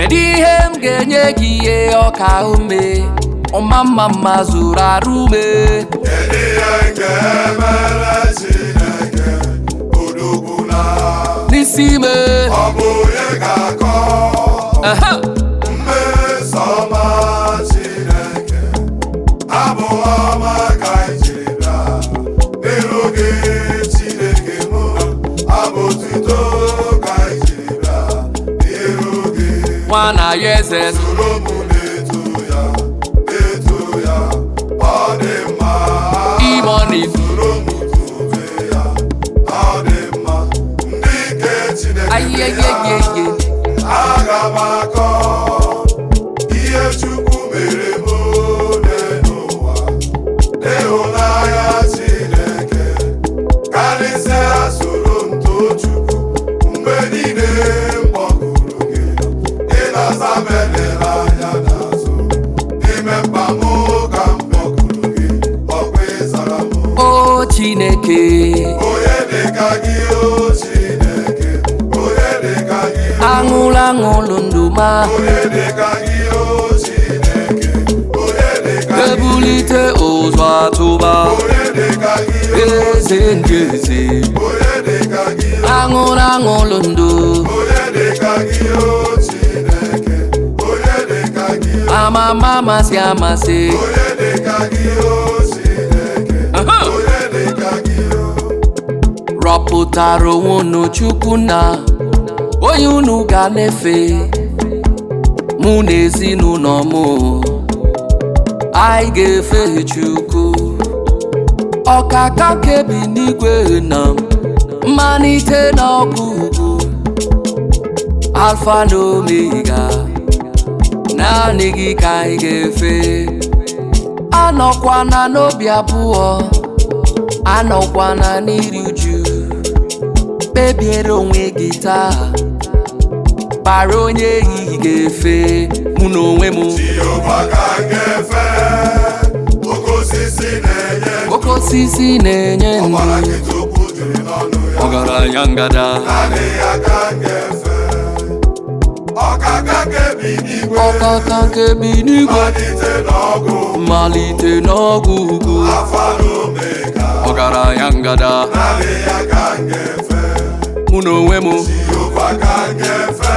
Kedu ihe m ga-enye gị, ihe ọka ume ọma mma mma zuru arụ ume? Kedu ihe nke mere Chineke odogbula n'isi ime? Ọ bụ onye ga-akọ Aha! Mmeso ọma Chineke, abụ ọma ka anyị jiri bịa n'iru gị, Chineke mụ, abụ otuto ka anyị jiri bịa n'iru gị. Nwa na ya eze. Soro mụ na-eto ya, na-eto ya, ọ dị mma. Imoni. Soro mụ tobe ya, ọ dị mma, ndị nke Chineke bịa. Ayeyeyeye. Aga m akọ ihe Chukwu mere m ole n'ụwa, ịhụnanya Chineke karịsịa. Soro m too Chukwu mgbe niile m kpọkuru gị, ị na-aza m, elela anya n'azụ. N'ime mkpa m ka m kpọkuru gị, ọkwa ịzara m. O Chineke. Onye dịka gị, o Chineke? Onye dịka gị? Aṅụlụ aṅụlụ ndụ ma. Onye dịka gị, o Chineke? Onye dịka gị? Ebulite ụzọ atụba. Onye dịka gị? Eze ndị eze. Onye dịka gị? Aṅụlụ aṅụlụ ndụ. Onye dịka gị, o Chineke? Onye dịka gị? Amama amasị amasị. Onye dịka gị, o Chineke? Aha! Onye dịka gị? Rọpụtara onwe unu Chukwu na onye unu ga na-efe. Mụ na ezinụlọ m, anyị ga-efe Chukwu. Ọkaka kebi n'igwe na mmalite na ọgwụgwụ, Alfa na Omega, naanị gị ka anyị ga-efe. Anọkwana n'obi abụọ, anọkwana n'iri uju. Kpebiere onwe gị taa, kpara onye ehihie ga-efe. Mụ na onwe m, Jehova ka m ga-efe, oke osisi na-enye oke osisi na-enye ndụ. Ọbara nkịta okwu juru n'ọnụ ya. Ọgaranya ngada. Naanị ya ka m ga-efe, ọkaka kebi n'igwe. Ọkaka nke bi n'igwe. Malite n'ọgụ. Mmalite n'ọgwụ ugwu. Alfa na Omega. Ọgaranya ngada. Naanị ya ka m ga-efe. Mụ na onwe m, Jehova ka m ga-efe,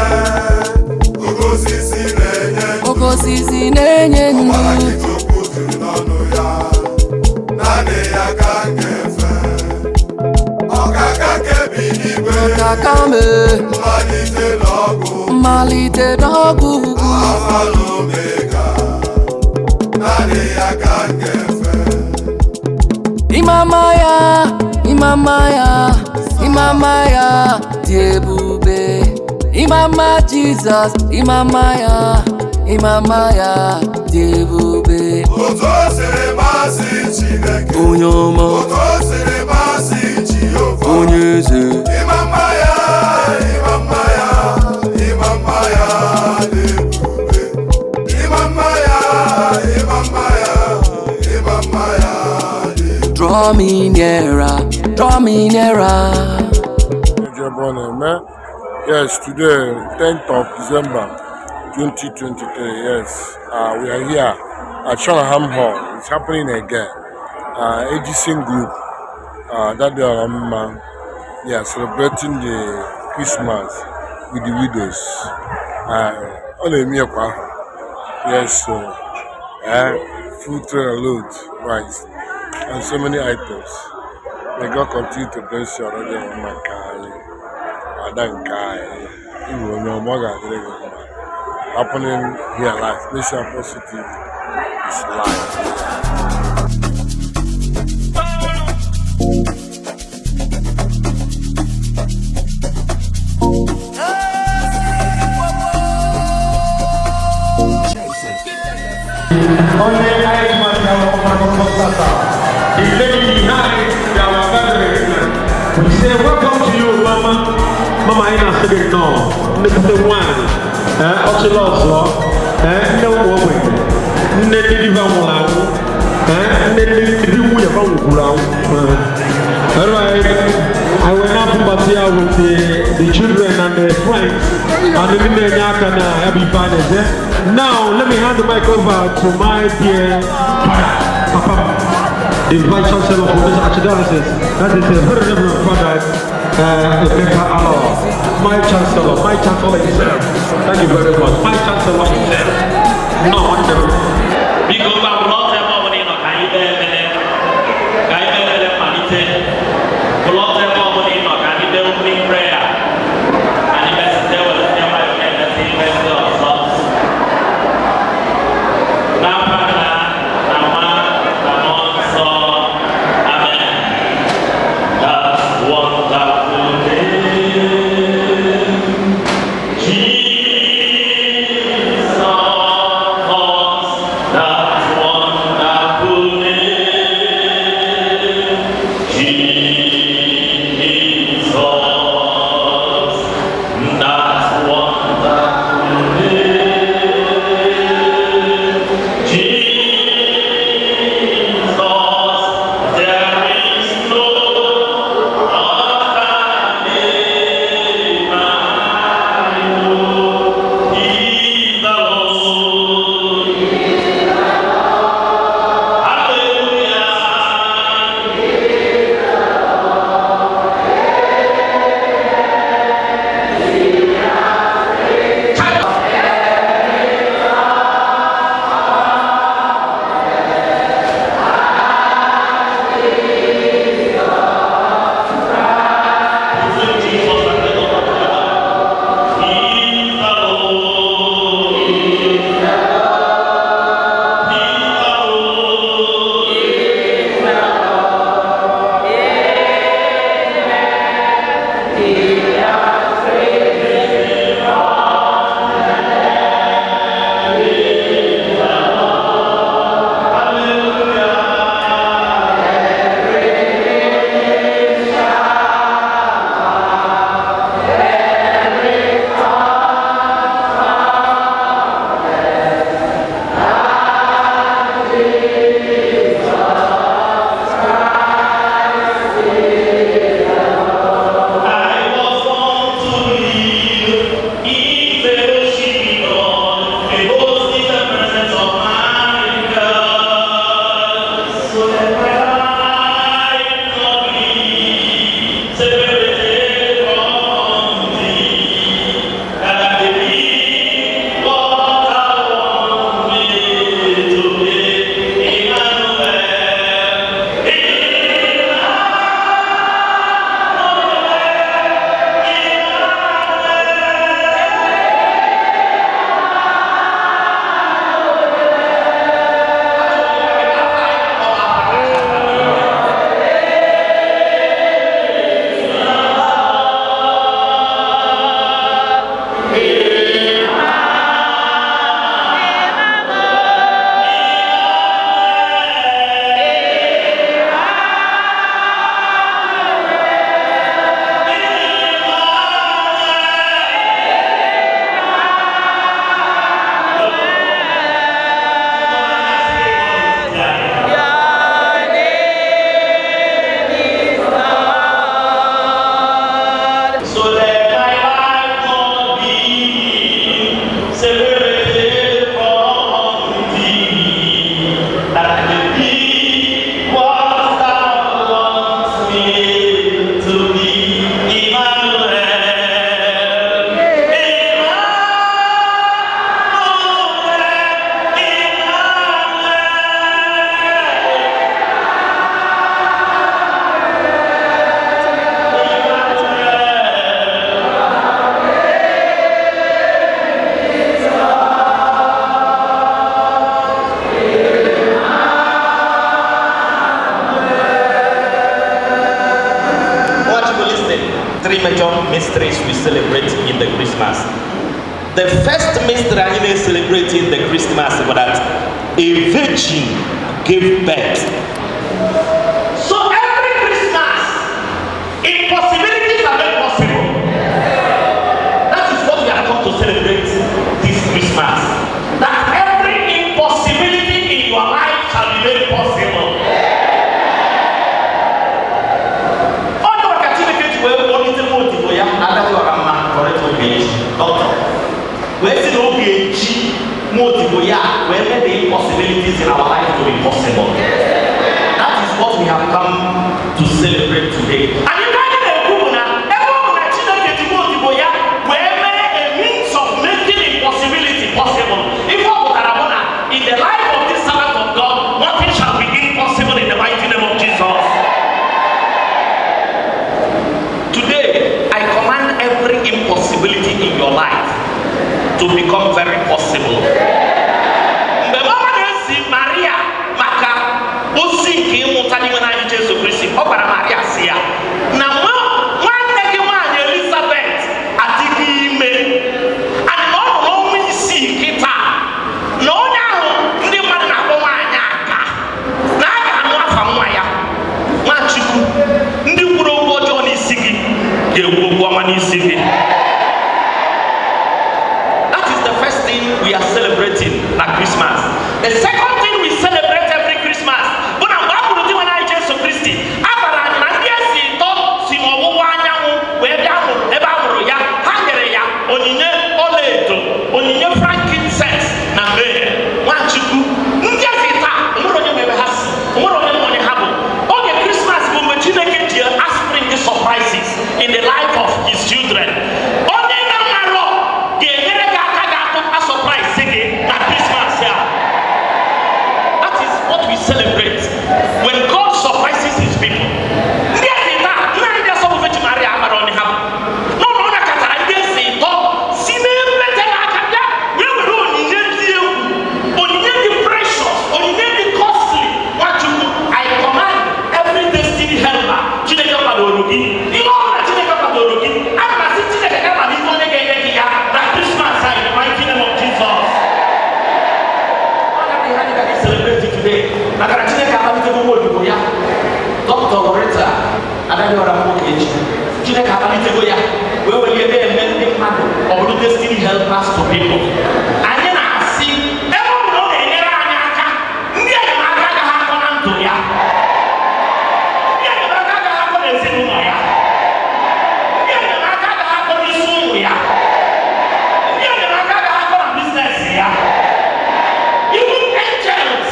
oke osisi na-enye oke osisi na-enye ndụ. Ọbara nkịta okwu juru n'ọnụ ya. Naanị ya ka m ga-efe, ọkaka kebi n'igwe. Ọkaka me. Mmalite n'ọgụ. Mmalite n'ọgwụ ugwu. Alfa na Omega, naanị ya ka m ga-efe. Ịmama ya, ịmama ya, ịmama ya dị ebube. Ịmama Jizọs, ịmama ya, ịmama ya dị ebube. Otu o siri masị Chineke. Onye ọma. Otu o siri masị Jehova. Onye eze. Ịma mma ya, ịma mma ya, ịma mma ya dị ebube. Ịma mma ya, ịma mma ya, ịma mma ya dị ebube. Draw me nearer, draw me nearer. Ejeboneme. Yes, today, 10th of December 2023. Yes, we are here at Shonaham Hall. It's happening again. AGC Group, that they are, yeah, celebrating the Christmas with the widows. Ọ na-eme ya kwa ahọ. Yes, so, full trailer load, rice, and so many items. May God continue to bless you already, my Ada nke anyị, ịbụ onye ọma, ọ ga-adịrị gị mma. Happening here live. Mission Apostle TV is live. Onye anyị maka ọgbakọ tata, the lady behind our gathering. We say welcome to you, Mama. Mama, anyị na-asị gị nnọọ, nnekwute nwaanyị, ọchịla ọzọ, nne ụmụ ogbenye, nne ndị di ba nwụrụ anwụ, nne ndị di nwunye ba nwụkwuru anwụ. All right, I will now put here with the children and the friends and the ndị na-enye aka na ya bụ ife a na-eze. Now, let me hand the mic over to my dear father, Papa, the Vice Chancellor of this Archdiocese. That is a very Reverend Father Emeka Alo, my Chancellor himself. Thank you very much. My Chancellor himself. No, one never. Biko, gwa bụrụ ọtọ ebe ọbụla ị nọ ka anyị kpee ekpere, ka anyị kpee ekpere mmalite. Bụrụ ọtọ ebe ọbụla ị nọ ka anyị kpee opening prayer. Anyị mesịta ewelite nwayọ na-emesi ife ndị ọzọ. N'afa Nna na Nwa na Mmụọ Nsọ, amen. That wonderful name, Jesus, that wonderful name, Jesus, that wonderful name, Jesus, there is no other name I know. He's the Lord. Hallelujah. Jesus and the Lord. He's the Lord. He's the Lord. I was born to live in fellowship with God, and boast in the presence of my God. So that my life not be separated from thee, that I may be what thou want me to be. Emmanuel. So that my life not be separated from thee, that I may be what thou wants me to be. Emmanuel, Emmanuel, Emmanuel. Watch you listen. Three major mysteries we celebrate in the Christmas. The first mystery I may celebrate in the Christmas was that a virgin gave birth. So every Christmas, impossibilities are made possible. That is what we have come to celebrate this Christmas. That every impossibility in your life shall be made possible. ga-eji nwa odibo ya wee mee the impossibilities in our life to be possible. That is what we have come to celebrate today. And ife anyị na-ekwu bụ na ebe ọ bụ na Chineke ji nwa odibo ya wee mee a means of making impossibility possible, ife ọ pụtara bụ na in the life of this servant of God, nothing shall be impossible in the mighty name of Jesus. Today, I command every impossibility in your life to become very possible. Mgbe mama na-ezi Maria maka ozi nke ịmụta n'ime anyị Jesu Kristi, ọ gwara Maria si ya na nwanne gị nwaanyị Elizabeth adịghị ime, and na ọ nọ n'ọnwa 6 kịta, na onye ahụ ndị mmadụ na-akpọ nwaanyị aka na a ga-anụ afa nwa ya. Nwachukwu, ndị kwuru okwu ọjọọ n'isi gị ga-ekwu okwu ọma n'isi gị. That is the first thing we are celebrating na Christmas. The second thing we celebrate every Christmas bụ na mgbe a mụrụ di nwe anyị Jesu Kristi, a gwara anyị na ndị eze ịtọ si n'ọwụwa anyanwụ wee bịa mụrụ ebe a mụrụ ya. Ha nyere ya onyinye ọlaedo, onyinye frankincense na myrrh. Nwachukwu, ndị eze taa, onwere onye ma ebe ha si, onwere onye ma onye ha bụ. Oge Christmas bụ mgbe Chineke ji spring surprises in the life of his children. Onye na-amarọ ga-enyere gị aka, ga-atụ a surprise gị na Christmas a. That is what we celebrate when God surprises his people. Ndị eze taa, nna ndị asọmpi Virgin Maria amara onye ha bụ. N'ụlọ ọ nakọtara ndị eze ịtọ si n'ebe tere aka bịa wee were onyinye dị egwu, onyinye dị precious, onyinye dị costly. Nwachukwu, I command every destiny helper Chineke kwadoro gị, ihe ọ bụla Chineke kwadoro gị, ana m asị Chineke ga-amalite onye ga-enye gị ya na Christmas a in the mighty name of Jesus. Ọ ga-abụ ihe anyị ga celebrate today maka na Chineke akpalitego nwa odibo ya, Dr. Loretta Adadịọra nwoke echi. Chineke akpalitego ya wee welie na-eme ndị mmadụ ọ bụrụ destiny helpers to people. Anyị na-asị ebe ọ bụla ọ na-enyere anyị aka, ndị enyemaka agaghị akọ na ndụ ya, ndị enyemaka agaghị akọ n'ezinụlọ ya, ndị enyemaka agaghị akọ n'isi ụmụ ya, ndị enyemaka agaghị akọ na business ya. Even angels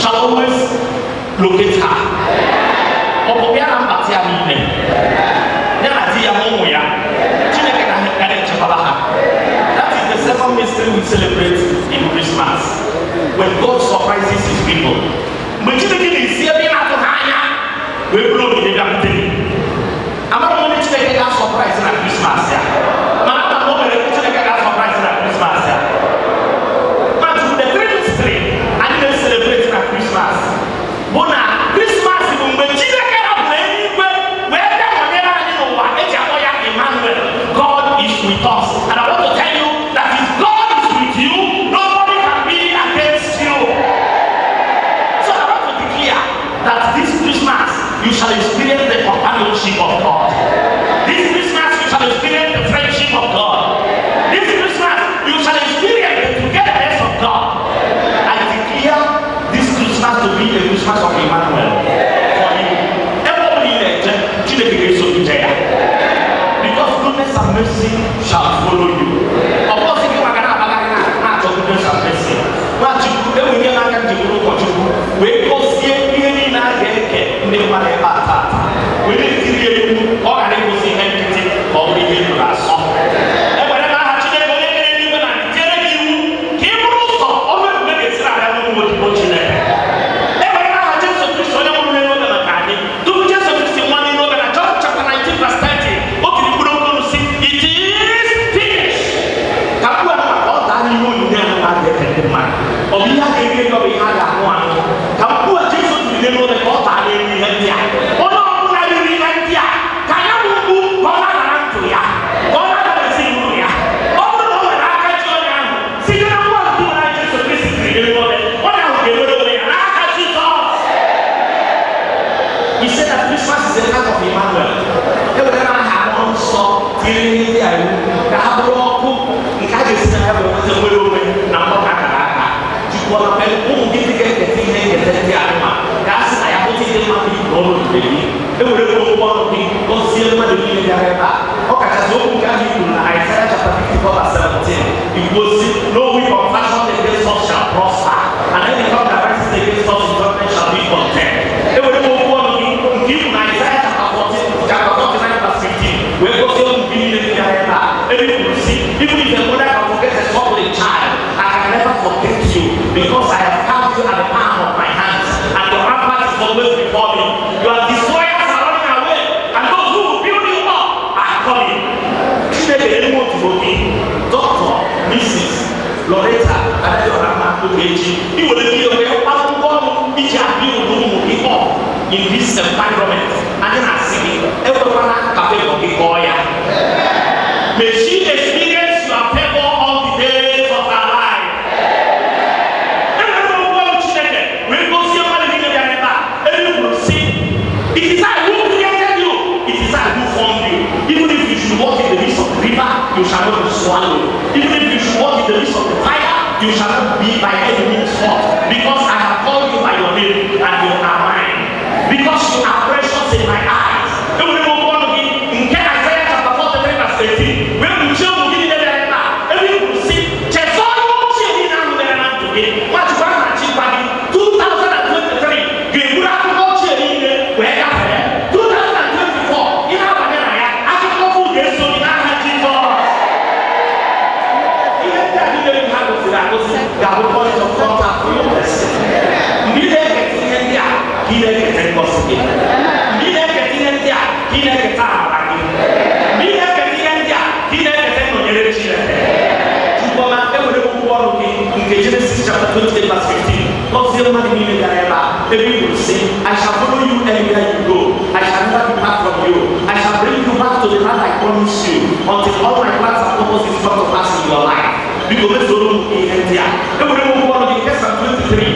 shall always locate her. Ọ bụ bịa na mbata ya niile, ya na di ya na ụmụ ya, Chineke ga na-echekwaba ha. That is the second mystery we celebrate in Christmas, when God surprises his people. Mgbe Chineke na-esi ebe ị na-atụ ha anya wee bụrụ onyinye bịakwute gị. Amara m onye Chineke ga-surprise na Christmas ya, mana ama m o mere Chineke ga-surprise na Christmas ya. But the three mystery anyị na-celebrate na Christmas bụ na Christmas bụ mgbe Chineke rapụrụ eluigwe wee bịa nọnyere anyị n'ụwa, eji akpọ ya Emmanuel, God is with us. And I want to tell you that if God is with you, nobody can be against you. So I want to declare that this Christmas you shall experience the companionship of God. This Christmas you shall experience the friendship of God. This Christmas you shall experience the togetherness of God. I declare this Christmas to be a Christmas of Emmanuel for you. Ebe ọ bụla ị na-eje, Chineke ga-eso gị jee ya. Because goodness and mercy shall follow you. Ọ bụghị gị maka na-akpagharị na-achọ goodness and mercy. Nwachukwu, enwere n'aka njem ụkọchukwu wee gọzie ihe niile a ga-eke ndị mmadụ ebe a tata. Wee na-etiri ya iwu ka ọ ghara ịkwụsị ihe nkịtị, ka ọ bụrụ ihe ruru asọ. Ewere m aha Chineke onye kere eluigwe na ala tiere gị iwu ka ị bụrụ ụzọ ọrụ ebube ga-esi na-abịa n'ụmụ odibo Chineke. Ewere m aha Jesu Kristi onye nwụrụ n'elu obe maka anyị. Tupu Jesu Kristi nwa n'elu obe na John chapter 19 verse 30, o tiri mkpụrụ okwu sị, "It is finished." Ka mkpu ahụ maka ọ daa n'ihe onyinye ahụ a ga-eke ndị mmadụ. Ọ bụ ihe a ga-eri eri, ọ bụ ihe a ga-aṅụ aṅụ. Ka mkpu a Jesu tiri n'elu obe ka ọ daa n'elu ihe ndị a. Onye ọbụla riri ihe ndị a, ka ya bụ mkpu ka ọ na-ada na ndụ ya, ka ọ na-ada n'ezinụlọ ya. Ọ bụrụ na o nwere aka ji onye ahụ, site na mkpu nke nwere Jesu Kristi tiri n'elu obe, onye ahụ ga-enwere onwe ya n'aka Jizọs. He said that Christmas is a night of Emmanuel. E were na aha mmụọ nsọ tiri ihe ndị a iwu ka ha bụrụ ọkụ nke a ga-esi na ya wee nweta nwere onwe na mgbakọ akara aka. Jikwara ụmụ gị ndị ga-eketa ihe nketa ndị a ma ka a sị na ya pụta ịdị mmadụ ibe ọrụ nke gị. E were okwu ọnụ gị gọzie mmadụ niile bịara ebe a. Ọ kachasị okwu nke ahụ i kwuru na Isaiah chapter 54 verse 17. Igbo si na weapon fashioned against us shall prosper, and any tongue that rises against us in judgment shall be condemned. Ewere m okwu ọnụ gị nke ikwu na Isaiah chapter 14, chapter 49 verse 15 wee gosi ụmụ gị niile dị bịara ebe a, ebe i kwuru sị, even if a mother can forget a suckling child, I can never forget you, because I have carved you at the palm of my hands, and your rampart is always before me. Your destroyers are running away, and those who will build you up are coming. Chineke enwe otubo gị, Dr. Mrs. Loretta Adadioramma Ogechi, ị nwere ike wee kpalụ ngwa ọrụ iji abịa ụmụ gị up in this environment. Anyị na-asị gị ekwekwana ka favor gị kọọ ya. May she experience your favor all the days of her life. Enwere m okwu ọrụ Chineke wee gozie mmadụ niile bịara ebe a, ebe i kwuru sị, it is I who created you, it is I who formed you. Even if you should walk in the midst of the river, you shall not be swallowed. Even if you should walk in the midst of the fire, you shall not be by any means hurt, because I have called you by your name and you are mine, because you are precious in my eyes. Enwere m okwu ọnụ gị nke Isaiah chapter 43 verse 18 wee kpuchie ụmụ gị niile bịara ebe a, ebe i kwuru sị, chezọọ ihe ochie niile ahụ mere na ndụ gị. Nwachukwu, a na-achịkwa gị, 2023 ga-eburu akụkọ ochie niile wee gafee. 2024 ị na-abanye na ya, akụkọ ọhụụ ga-eso gị n'aha Jizọs. Ihe ndị a niile ha gosiri agosi ga-abụ point of contact for your destiny. Mgbe ị na-eketa ihe ndị a, ka ị na-eketa ngọzi gị. Mgbe ị na-eketa ihe ndị a, ka ị na-eketa amara gị. Mgbe ị na-eketa ihe ndị a, ka ị na-eketa nnọnyere Chineke. Chukwuma, enwere m okwu ọnụ gị nke Genesis chapter 28 verse 15 gọzie mmadụ niile bịara ebe a, ebe i kwuru sị, I shall follow you anywhere you go, I shall never depart from you, I shall bring you back to the land I promised you until all my plans and purposes come to pass in your life. Biko mesoro m ihe ndị a. Enwere m okwu ọnụ gị nke Psalm 23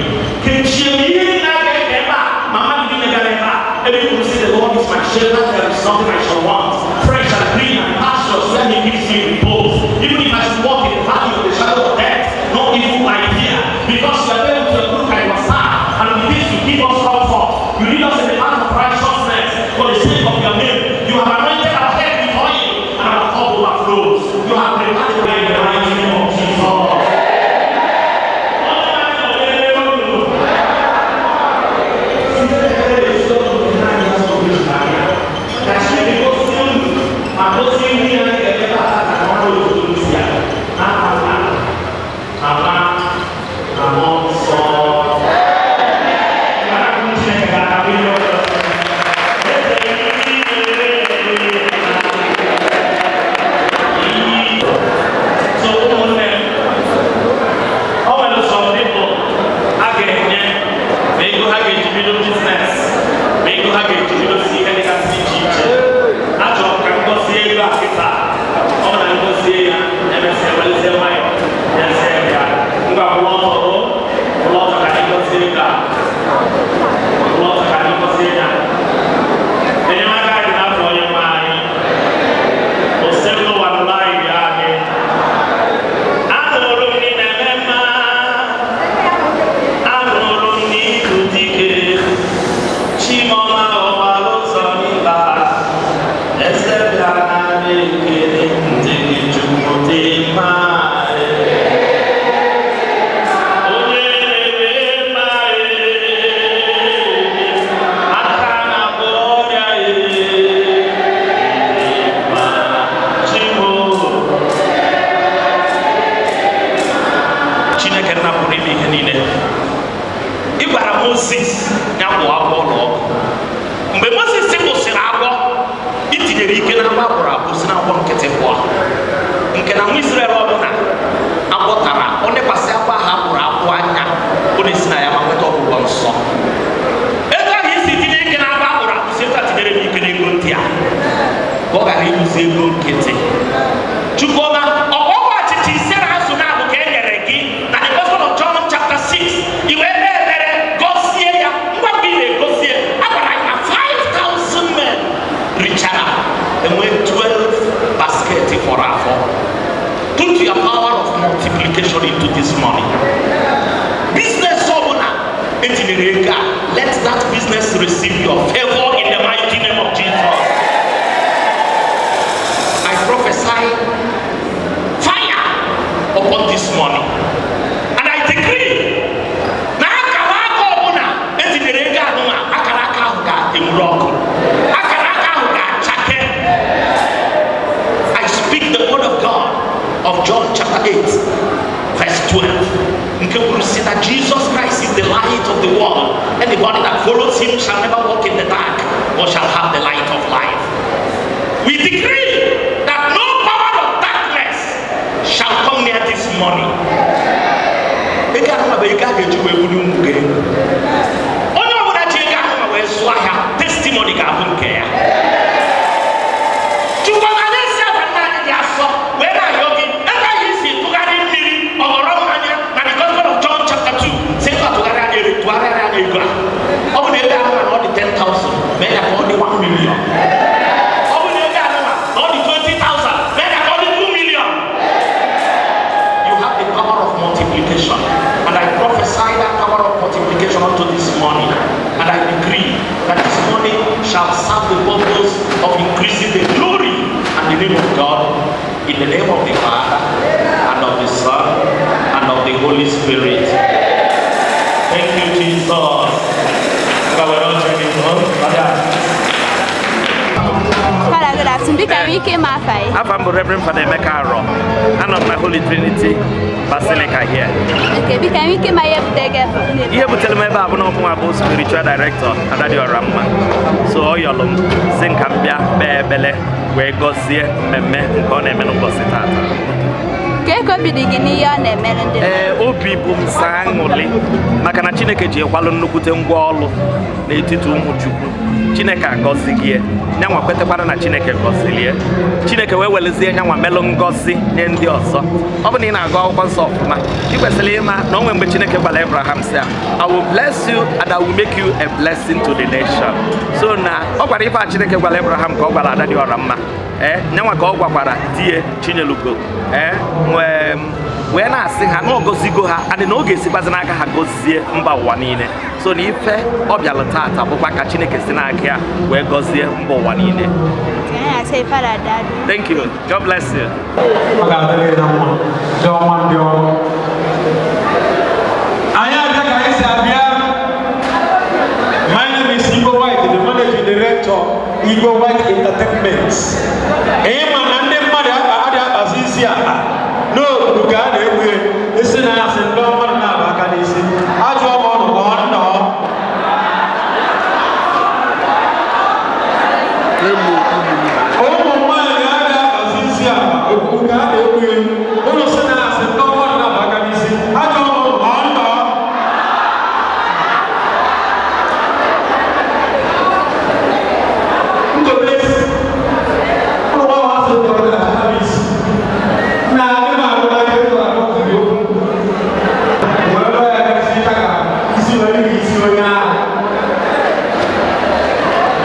kechie m ihe niile a ga-eke ebe a ma mmadụ niile bịara ebe a, ebe i kwuru sị, the Lord is my shepherd, there is nothing I shall want. Fresh and green and pastures where he gives me repose. Even if I should walk in the valley of the shadow of death, no evil I fear, because you are there with your crook and your staff, and with this you give us comfort. You lead us in the path of righteousness for the sake of your name. You have anointed our head with oil, and our cup overflows. You have prepared the way in the mighty name of Jesus. Site n'ekpere ezinụlọ nke ha anyị asọ obi n'anya. Ka Chineke gozie unu ma gozie ihe niile anyị ga-eme taa ka ọ bụrụ otuto si ya. N'aha Nna na Nwa na Mmụọ Nsọ. Mara Chineke ga-abụ ihe ọzọ. Eze niile. So ụmụnne m, o nwere some people a ga-enye ma ego ha ga-eji bido business, ma ego ha ga-eji bido si ihe dịgasị iche iche. Achọrọ m ka m gọzie ego a kịta. Ọ na ngozie ya, emesịa welizie nwayọ nyezie ya. Ngwa, kwụrụ ọtọ o, kwụrụ ọtọ ka anyị gọzie ego a. Kwụrụ ọtọ ka anyị gọzie ya. Enyemaka anyị n'afọ onye nwe anyị. Osebụlụwa nụrụ anyị ya anyị. Anụrụ m na ị na-eme mma. Anụrụ m na ịbụ dike. Chimọma ọgbara ụzọ n'ịba. Eze bịara nara ekele ndị gị. Chukwu dị mma. Onye na-eme mma, aka na-agwọ ọrịa, mma Chimo. Chineke nna pụrụ ime ihe niile, ị gwara Moses ya kwụọ agwọ ụlọ ọgwụ. Mgbe Moses kwụsịrị agwọ, itinyere ike na agwọ agbụrụ agbụ si na agwọ nkịtị pụọ, nke na nwa Israel ọbụla agwọ tara, ọ nekwasị agwọ ahụ agbụrụ agbụ anya, ọ na-esi na ya ma nweta ọgwụgwọ nsọ. Ego ahụ isi tinye ike na agwọ agbụrụ agbụ si etu a tinyere m ike n'ego ndị a ka ọ ghara ịbụzi ego nkịtị. Chukwuma, ọgwụgwọ achịcha ise na azụ na-abụ ka e nyere gị na the Gospel of John chapter 6, i wee kpee ekpere gọzie ya. Ngwa ngwa ị na-egozie, a gwara anyị na 5000 men richara, enwee 12 basket fọrọ afọ. Put your power of multiplication into this money. Business ọbụla etinyere ego a, let that business receive your favor in the mighty name of Jesus. I prophesy fire upon this money. 12 nke kwuru sị that Jesus Christ is the light of the world. Anybody that follows him shall never walk in the dark, but shall have the light of life. We decree that no power of darkness shall come near this money. Ego ahụ bụ ego a ga-eji wee buli ụmụ gị elu. Onye ọbụla ji ego ahụ wee zụọ ahịa, testimony ga-abụ nke ya. Chukwu na na-esi aba nna anyị dị asọ wee na-ayọ gị ebe anyị si tụgharị mmiri ọghọrọ mmanya na the Gospel of John chapter 2, si ego atụgharị anya ego, tụgharịa anya ego a. Ọ bụ na ego ahụ na ọ dị 10,000, mee ya ka ọ dị 1 million. Ọ bụ na ego ahụ na ọ dị 20,000, mee ya ka ọ dị 2 million. You have the power of multiplication. And I prophesy that power of multiplication unto this money. And I decree that this money shall serve the purpose of increasing the glory and the name of God, in the name of the Father, and of the Son, and of the Holy Spirit. Thank you, Jesus. God will not turn it on. Father. Father, good afternoon. Biko, enwere ike ịma afa gị? Afa m bụ Reverend Father Emeka Aro. Anọ m na Holy Trinity Basilica here. Okay, biko, enwere ike ịma ihe butere gị ebe? Ihe butere m ebe a bụ na ọmụnwa bụ spiritual director Adadiọra Mma, so ọ yọlụ m si nka m bịa kpee ekpele wee gọzie mmemme nke ọ na-eme n'ụbọchị tata. Kee ka obi dị gị n'ihe ọ na-emere ndị mmadụ? Ee, obi bụ m sọ aṅụrị maka na Chineke ji ekwalụ nnukwute ngwa ọlụ n'etiti ụmụ Chukwu. Chineke agọzighị ya, nyanwa kwetekwara na Chineke gọziri ya, Chineke wee welezie nyanwa melụ ngọzi nye ndị ọzọ. Ọ bụ na ị na-agụ akwụkwọ nsọ ọfụma, ị kwesịrị ịma na o nwere mgbe Chineke gwara Abraham sị ya, "I will bless you and I will make you a blessing to the nation." So na ọ gwara ife a Chineke gwara Abraham ka ọ gwara Adadiọra Mma, ee, nyanwa ka ọ gwakwara di ya Chinyelugo, ee, wee wee na-asị ha na ọ gọzigo ha adị na ọ ga-esikwazi n'aka ha gọzie mba ụwa niile. So na ife ọ bịalụ tata bụkwa ka Chineke si n'aka ya wee gọzie mba ụwa niile. Anyị na-asị Father, daalụ. Thank you. God bless you. Ọ ga-adịrị na mma, ndị ọma, ndị ọrụ anyị abịa ka anyị si abịa. My name is Igbo White, the managing director, Igbo White Entertainment. Ịma na ndị mmadụ adịghị akpazi isi akpa n'obodo ka a na-egbu esi na asị ndị mmadụ na-aba aka n'isi ajụọ m ọnụ ka ọ nnọọ. Ụmụ nwaanyị adịghị akpazi isi akpa okwu ka a na-egbu ụlọ si na asị ndị mmadụ na-aba aka n'isi ajụọ m ọnụ ka ọ nnọọ. Nkobe isi ụlọ nwa asị ndị ọbụla na isi na adị m arụ n'aka ego akpọtụrụ okwu wee rụọ ya n'isi ka isi wee dị isi onye ahụ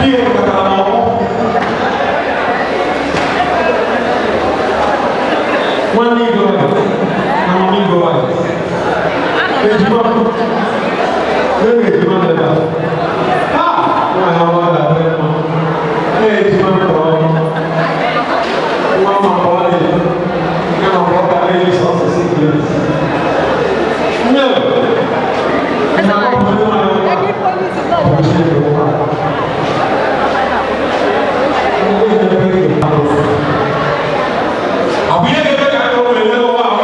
di ya kpatara m ọmụ nwanne Igbo na mama Igbo ejima ebe ejima dị ebe a. Ah, nwaanyị ọma ga-adị mma. Ee, ejima m tọrọ ọnụ nwa ma ọ na-eto nke na ọ ga na-eji sọsọ 6 years. Nne m, na ọ bụ nwaanyị ọma, ọ bụ Chineke nwa. Ndị na-eme ka ọ bụ ihe ga-eme ka ndị nwere n'ụwa a.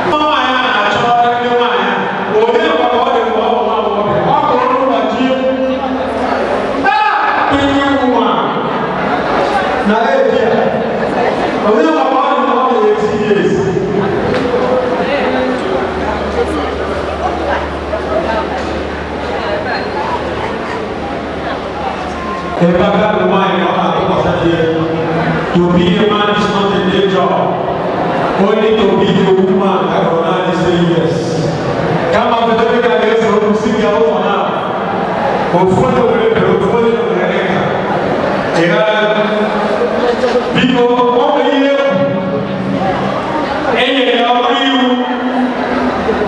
Nwaanyị a na-achọ ndị nwaanyị a, onye kwa ka ọ dị mgbe ọ bụ nwa agbọghọbịa, ọ kụrụ ụlọ ji ihe nwa na eji a, onye kwa ka ọ dị mgbe ọ dị 80 years. Ebe aka bụ nwaanyị ka ọ na-atụkwasị di ya. To be a man is not a day job. Only to be a woman ka ọ naanị say yes. Kama fetebe ka ga-eso okwu si gị ụzọ na ofu onye were bere ofu onye were ka. Ị ghara biko, ọ bụ ihe egwu. E nyere ya ọrụ iwu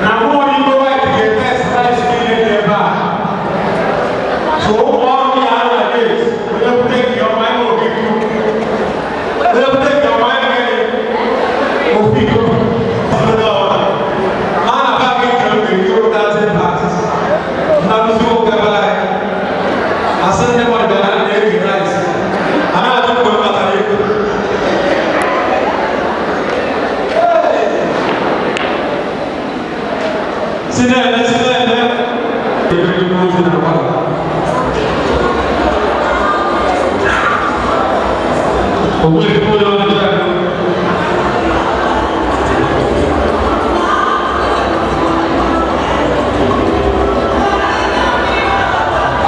na mụ Igbo White ga-etest rice niile dị ebe a. So ụmụ ọrụ ya na gate, onye bute nke ọma ya ogige, onye bute nke ọma ya gịnị ofu iko. A na-aba gị nke oge nke ụta parts na nduzi ụka ebe anyị asị ndị mmadụ bịara na-ege rice a na-ajụ mgbe m batara ego. Na-eme, si na-eme. Ebe ndị ozi na-agbada. Ogbuefi onye ọjọọ.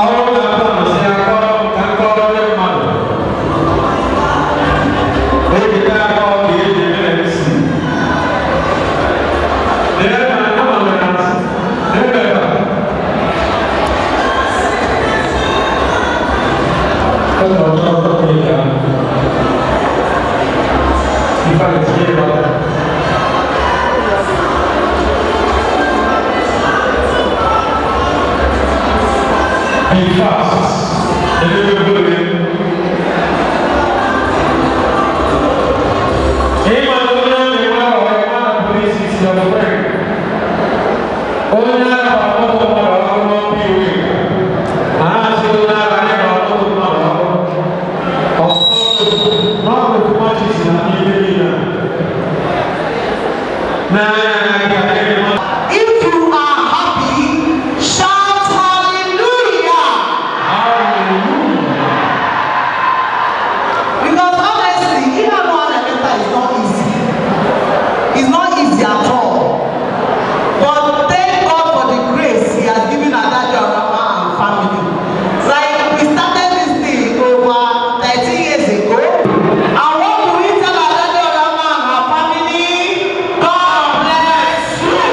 Ọrụ na-abụ amasị akọrọ ka nkọrọ ndị mmadụ. Ejide aka ọ ka eji eme MC. Lee ma ama m na asị. Ebe a. Ọ ọjọọ ọjọọ ka ị ga-ahụ. Ife a ga-etinye ebe a. Be fast. If you are happy, shout hallelujah. Because honestly, even though Anameta is not easy. It's not easy at all. But thank God for the grace He has given Adajo Rama and family. Like we started this thing over 13 years ago. And what do we tell Adajo Rama and her family? God bless you.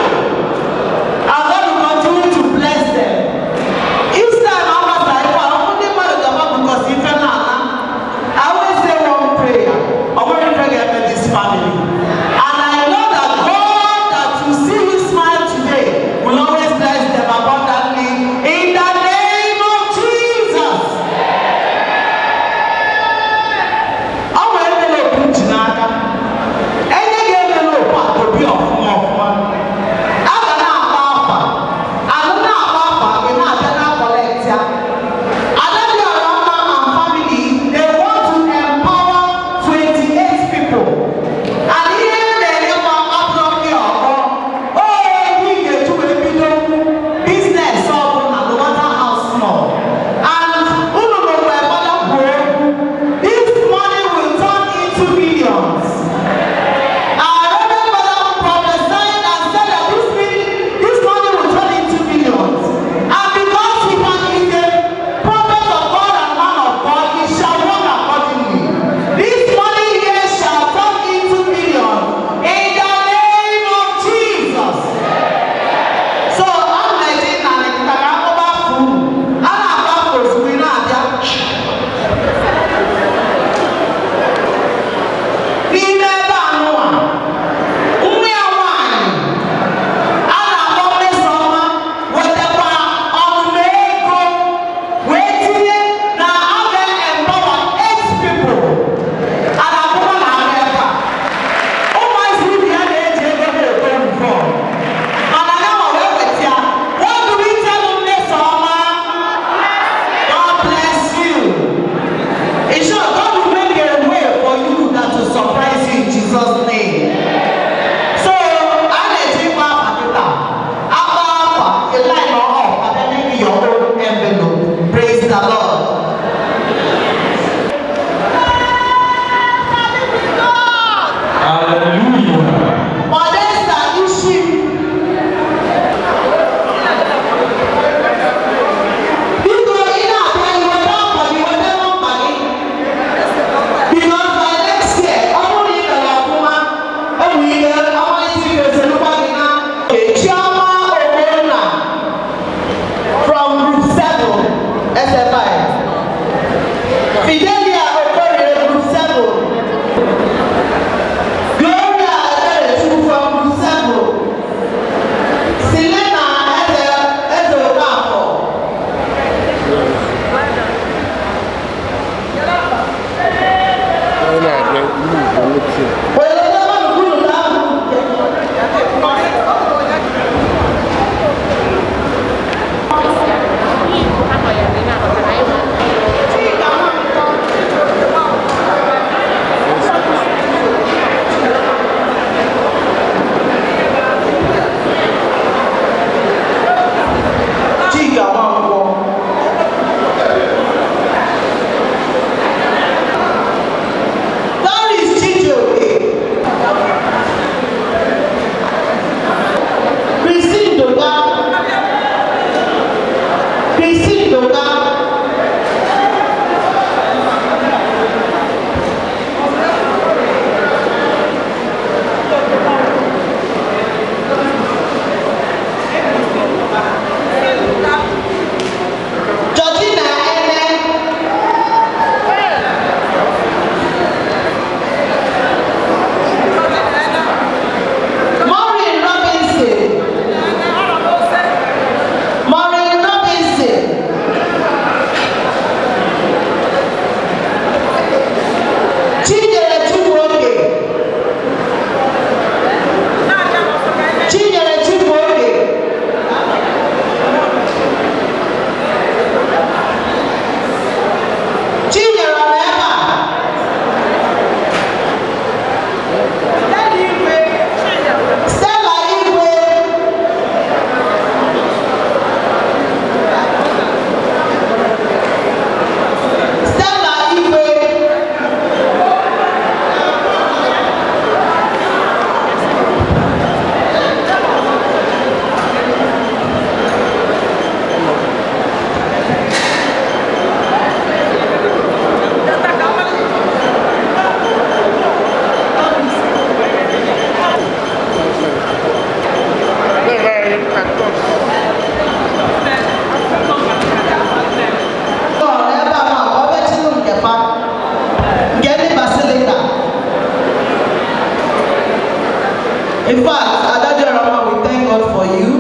In fact, Adadiorama, we thank God for you.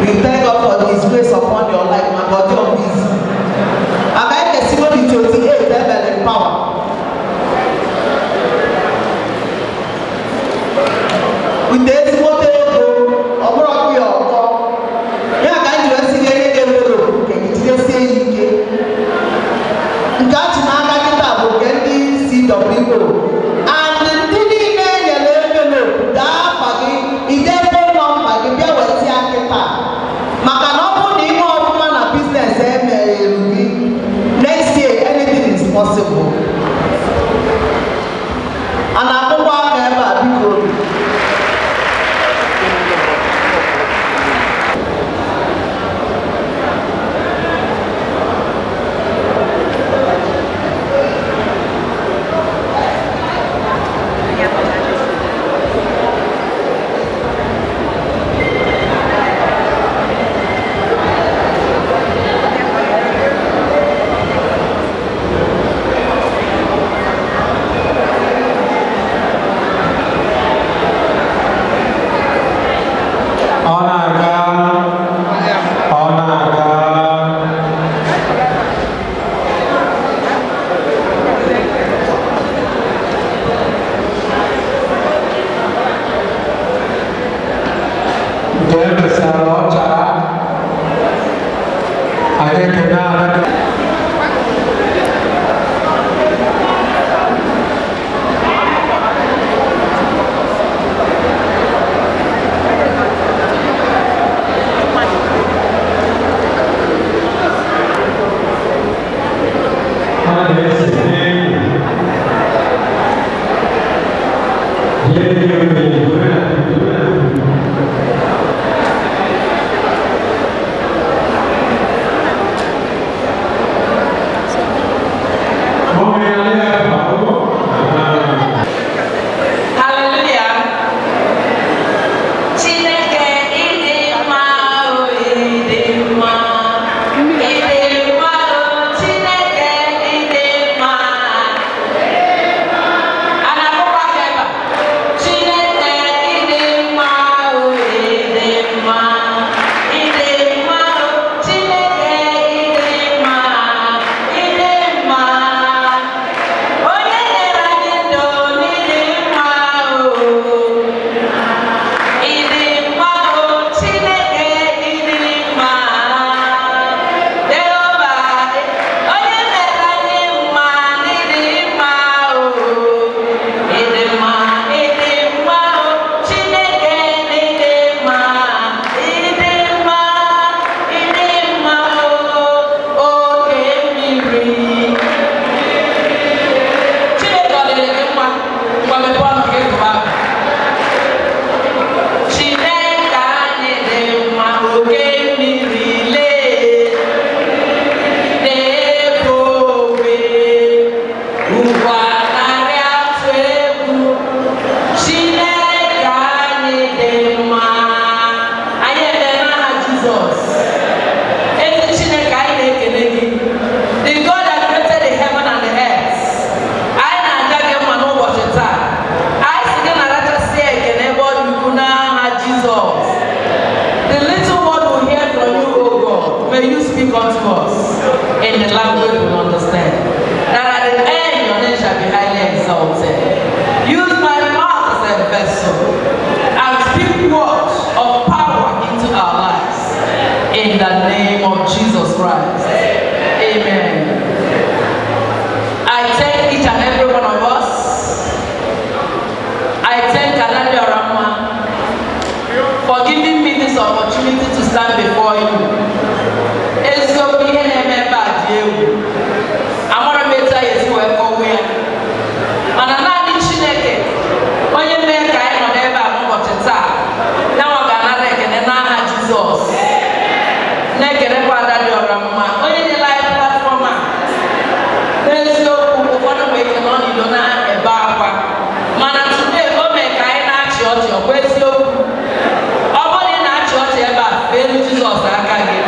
We thank God for His grace upon your life. Ma God your peace. Maka anyị kesigo the 28 emere power. With ezigbote ego, ọ bụrụ ọkụ ya ọkpọ. Ya ka anyị ji wee sị gị enye gị envelope nke gị jidesie ya ike. Nke a chị n'aka kịta bụ nke ndị CWO. And ndị niile e nyere envelope, daa afa gị, ide phone number gị, bịa weta ya kịta. Maka na ọ bụrụ na ime ọfụma na business emeghere gị, next year anything is possible. A na-akụkwa aka ebe a, biko. Ọ na-aga, ọ na-aga. Nke e mesara ọ chara, anyị ekene Ada dị. Ha na-ese n'egwu. Ihe dị egwu na. Mummy, Hallelujah. Chineke ịdị mma o, ịdị mma. Ịdị mma o, Chineke ịdị mma. A na-akụkwa aka ebe a? Chineke ịdị mma o, ịdị mma. Ịdị mma o, Chineke ịdị mma. Ịdị mma. Onye nyere anyị ndụ n'ịdị mma o. Ịdị mma o, Chineke ịdị mma. Jehova, onye mere anyị mma n'ịdị mma o. Ịdị mma, ịdị mma o, Chineke n'ịdị mma. Ịdị mma, ịdị mma o, oke mmiri. Chineke ọ dịrị gị mma? Ngwa, mepee ọnụ gị gụba abụ. Chineke anyị dị mma, oke mmiri lee na-efe ofe ugwu anaghị atụ egwu. Chineke anyị dị mma. Anyị ekele n'aha Jizọs. Ezi Chineke, anyị na-ekele gị, the God that created the heaven and the earth. Anyị na-aja gị mma n'ụbọchị taa. Anyị si gị narachasịa ekele ebe ọ dị ukwu n'aha Jizọs. The little word we hear from you, O God, may you speak unto us in the language we understand, that at the end your name shall be highly exalted. Use my mouth as a vessel and speak words of power into our lives. In the name of Jesus Christ. Amen. I thank each and every one of us. I thank Anandi Orama for giving me this opportunity to stand before you. Eziokwu, ihe na-eme ebe a dị egwu. Amara m etu anyị esi wee kọwa ya. Mana naanị Chineke, onye mee ka anyị nọ n'ebe a n'ụbọchị taa, ya nwa ga-anara ekele n'aha Jizọs. Na-ekelekwa Ada dị ọra mma, onye nyere anyị platform a. N'eziokwu, ụfọdụ nwere ike nọ n'ilo na-ebe akwa. Mana today, o mee ka anyị na-achị ọchị, ọkwa eziokwu? Ọ bụrụ na ị na-achị ọchị ebe a, feelu Jizọs aka gị.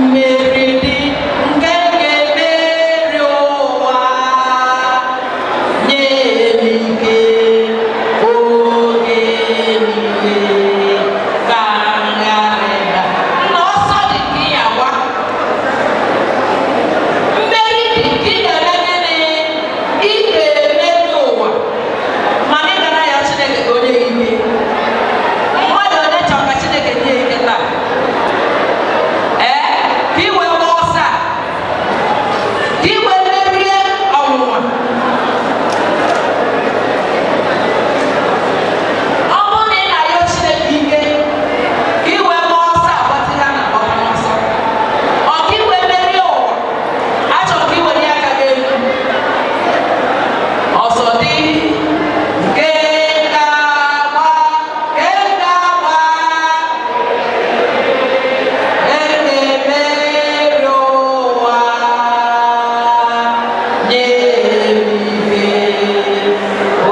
Mmeri dị nke ga-emeri ụwa, nye m ike oge niile ka m ghara ịda. Na ọsọ dị ka ị agba, mmeri dị ka ị ga-eme gịnị? Ị ga-emeri ụwa, mana ị gara ya Chineke ka onye gị ike. Mmadụ onye chọrọ ka Chineke nye ya ike taa? Ee, ka ị wee gbaa ọsọ a, ka ị wee merie ọnwụnwa. Ọ bụrụ na ị na-arịọ Chineke ike ka ị wee gbaa ọsọ a, gbata ihe a na-agbata n'ọsọ, ọ ka ị wee merie ụwa, achọrọ ka ị were aka gị elu. Ọsọ dị nke ga-agba, nke ga-agba, ememere ụwa, nye m ike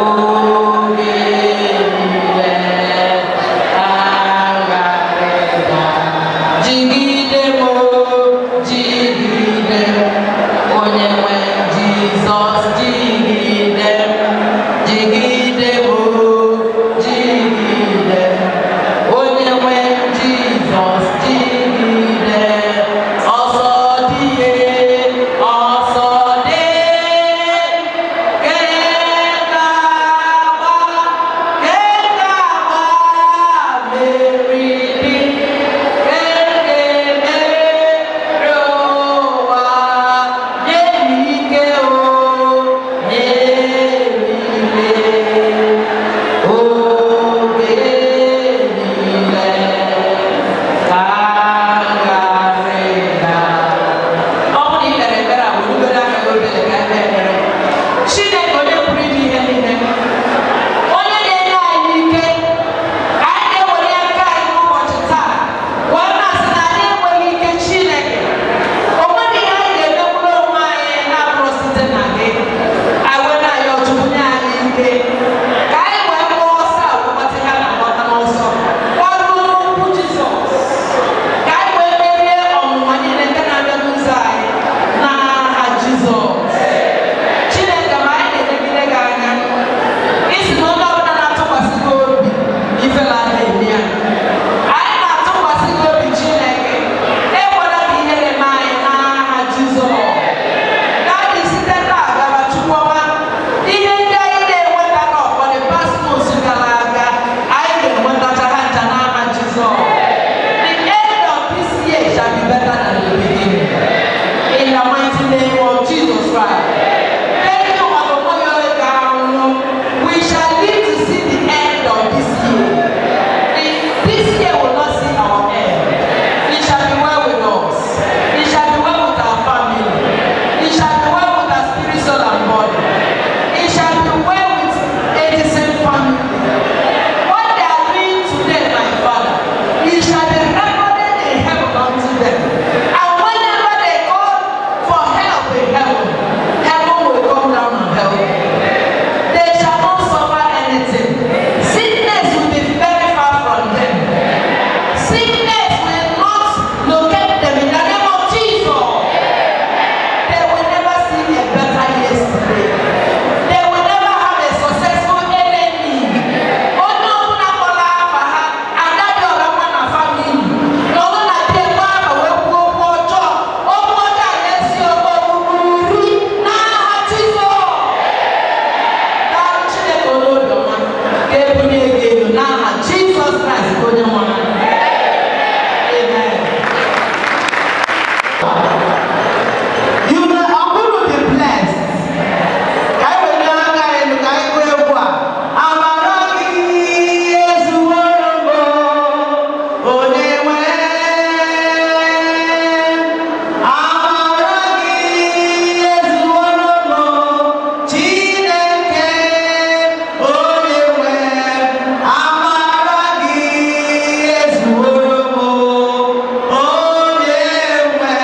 oge niile ka m ghara ịda. Jigide m, jigide m, onye nwe Jizọs, jigide m, jigide m, jigide m, onye nwe Jizọs, jigide. Ọsọ dị ihe, ọsọ dị nke ga-agba, nke ga-agba, mmeri dị nke ga-emeri ụwa, nye m ike o, nye m ike oge niile ka m ghara ịda. Ọ bụrụ na ị kpere ekpere a, welugoro aka gị obere ka ekpe ekpere. Chineke onye pụrụ ime ihe niile, onye na-enye anyị ike, anyị na-ewere aka anyị n'ụbọchị taa wee na-asị na anyị enweghị ike. Chineke, o nweghị ihe anyị ga-emekwuru onwe anyị na-abụrụ site na gị. Anyị wee na-ayọ Chukwu nye anyị ike ka anyị wee gbaa ọsọ a, wee gbata ihe a na-agbata n'ọsọ, gbaruo n'okwu Jizọs, ka anyị wee merie ọnwụnwa niile nke na-abịa n'ụzọ anyị n'aha Jizọs. Chineke ma anyị na-elegide gị anya, isi na onye ọbụla na-atụkwasị gị obi, ifela na-eme ya. Anyị na-atụkwasị gị obi, Chineke, ekwela ka ihere mee anyị n'aha Jizọs. Daddy, site taa gaba, Chukwuma, ihe ndị anyị na-enweta n'ọfọdụ past months gara aga, anyị ga-enwetacha ha ncha n'aha Jizọs. The end of this year shall be better than the beginning. In the mighty name of Jesus Christ. Thank you, Mama. We shall live to see the end of this year. This year will not see our end. It shall be well with us. It shall be well with our family. It shall be well with our spirit, soul, and body. It shall be well with Edison family. What they are doing today, my Father, it shall be recorded in heaven unto them. And whenever they call for help in heaven, heaven will come down and help them. They shall not suffer anything. Sickness will be very far from them. Sickness will not locate them in the name of Jesus. They will never see a better yesterday. They will never have a successful enemy. Onye ọbụla kpọrọ afa ha, ada dị ọra mma na family, nọrọ na di ebe ahụ wee kwuo okwu ọjọọ. Okwu ọjọọ a na-esi ogburu n'aha Jizọs. Daalụ Chineke onye obiọma, ga-ebunye gị elu n'aha Jizọs Kraịst bụ onye nwe anyị. Amen. You may ọbụrụ be blessed. Ka anyị welie aka elu ka anyị gụọ egwu a. Amara gị ezuworo m, onye nwe. Amara gị ezuworo m, Chineke, onye nwe. Amara gị ezuworo m, onye nwe.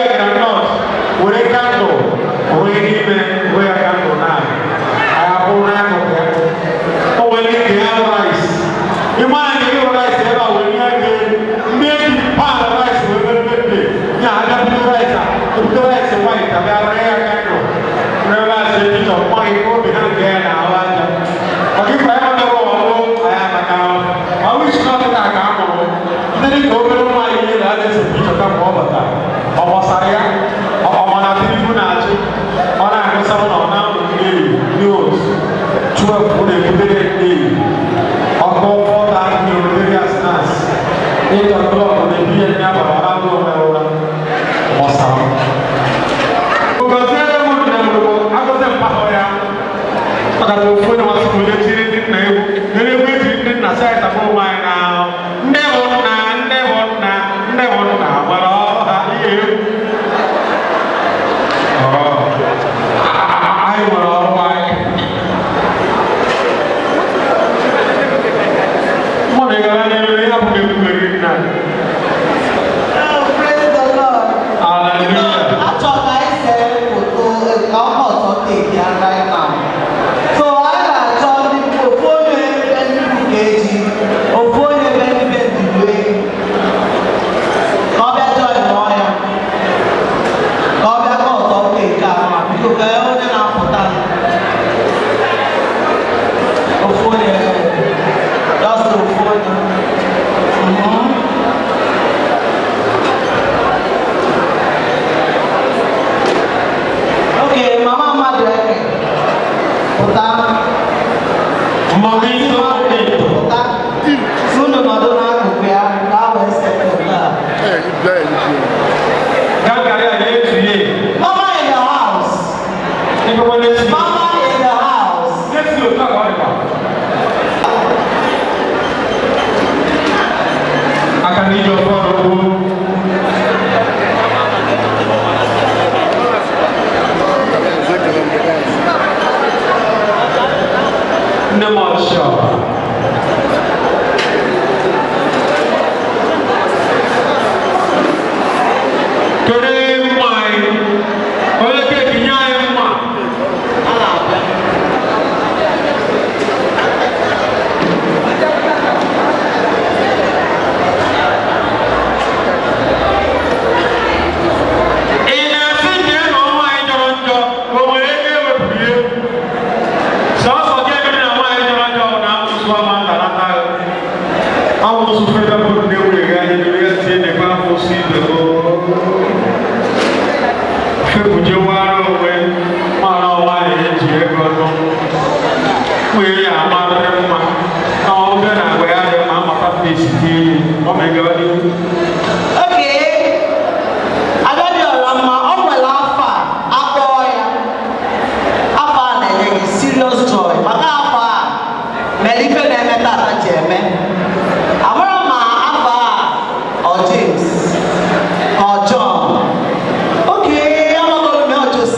ya groundnut, were candle wee n'ime wee ya candle na anyị akwụrụ n'akụkụ ya. O nwere ike ya rice. Ịma na nke ịhụ rice ebe a wee nye gị ndị eji pan rice wee mere birthday. Ya abịa bute rice a, ebute rice white, abịa ree ya candle. Ree rice eji chọ mma gị obi ha nke ya na-ahụ aja. Maka ịkpa ya mere ọrụ anyị amaka. Ma wish na ọdịda ka a mụrụ. Ndị dị ka obere nwa anyị niile a na-ese picture kamgbe ọ batara. Ọ gbasara ya, ọ ma na Tinubu na-achị, ọ na-agụsa na ọ na-amụ mmiri news 12 na-ebutere mmiri. Ọkụ 4:30 na-ebutere ya snacks. 8 o'clock na-ebi ya ndị abalị ọ na-abụ onwe ya ụra. Gbasara. Gọziere m nne m bụ agọzie mpahọ ya. Maka na ofu onye masị m onye tiri ndị nna egwu. Nyere egwu etiri ndị nna sị anyị tagbuo onwe anyị na ndị bụ nna, ndị bụ nna, ndị bụ nna gbara ọrụ ha ihe egwu. Ọ, anyị nwere ọrụ anyị. Mụ na ị gara n'ihu ihe bụ ekwughị nna. Oh, praise the Lord. Hallelujah. Achọrọ ka anyị see foto ka ọ ọtọ cake ya right now. So anyị na-achọ ndị ofu onye ebe nnukwu ka eji, ofu onye ebe ndị be ndịwe ka ọ bịa join nọ ya. Ka ọ bịa ka ọtọ cake a ma biko ka onye na-apụta. Ofu onye, just ofu onye. Okay, mama mmadụ eke. Pụta. Mama isi Pụta. Unu nọdụ n'akụkụ ya ka a wee see foto a. Gangari a na-etu ye. Mama in the house. Ịgụkwa n'esi. Mama in the house. N'esi otu a ka ọ dịkwa. Aka na iji ọfọ ọrụ ugbo. Nne m ọchịchọ. Kedu mma anyị? Onye cake nye anyị mma. A na-abịa. Ị na-asị jee na nwaanyị jọrọ njọ o nwere ego ewepụrụ ihe sọsọ gị ebere na nwaanyị jọrọ njọ bụ na amụsụ ama ntalata amụsụ febe bụrụ ndị nwunye gị anya n'ebe ya tie na-ekwe amụsụ ibe fepụjewara onwe mara nwaanyị eji ego nụ nwunye ya amarịrị mma na ọbịa na agwa ya dị mma amata esi tie ihe ọ ma ịgawa n'ihu. Okay. Adadịọra mma, ọ nwere afọ a akpọọ ya. Afọ a na-enye gị serious joy. Maka afọ a mere ife na-eme tata ji eme. Amara ma afọ a ọ James ka ọ John. Okay, amagoro m ọ Joseph.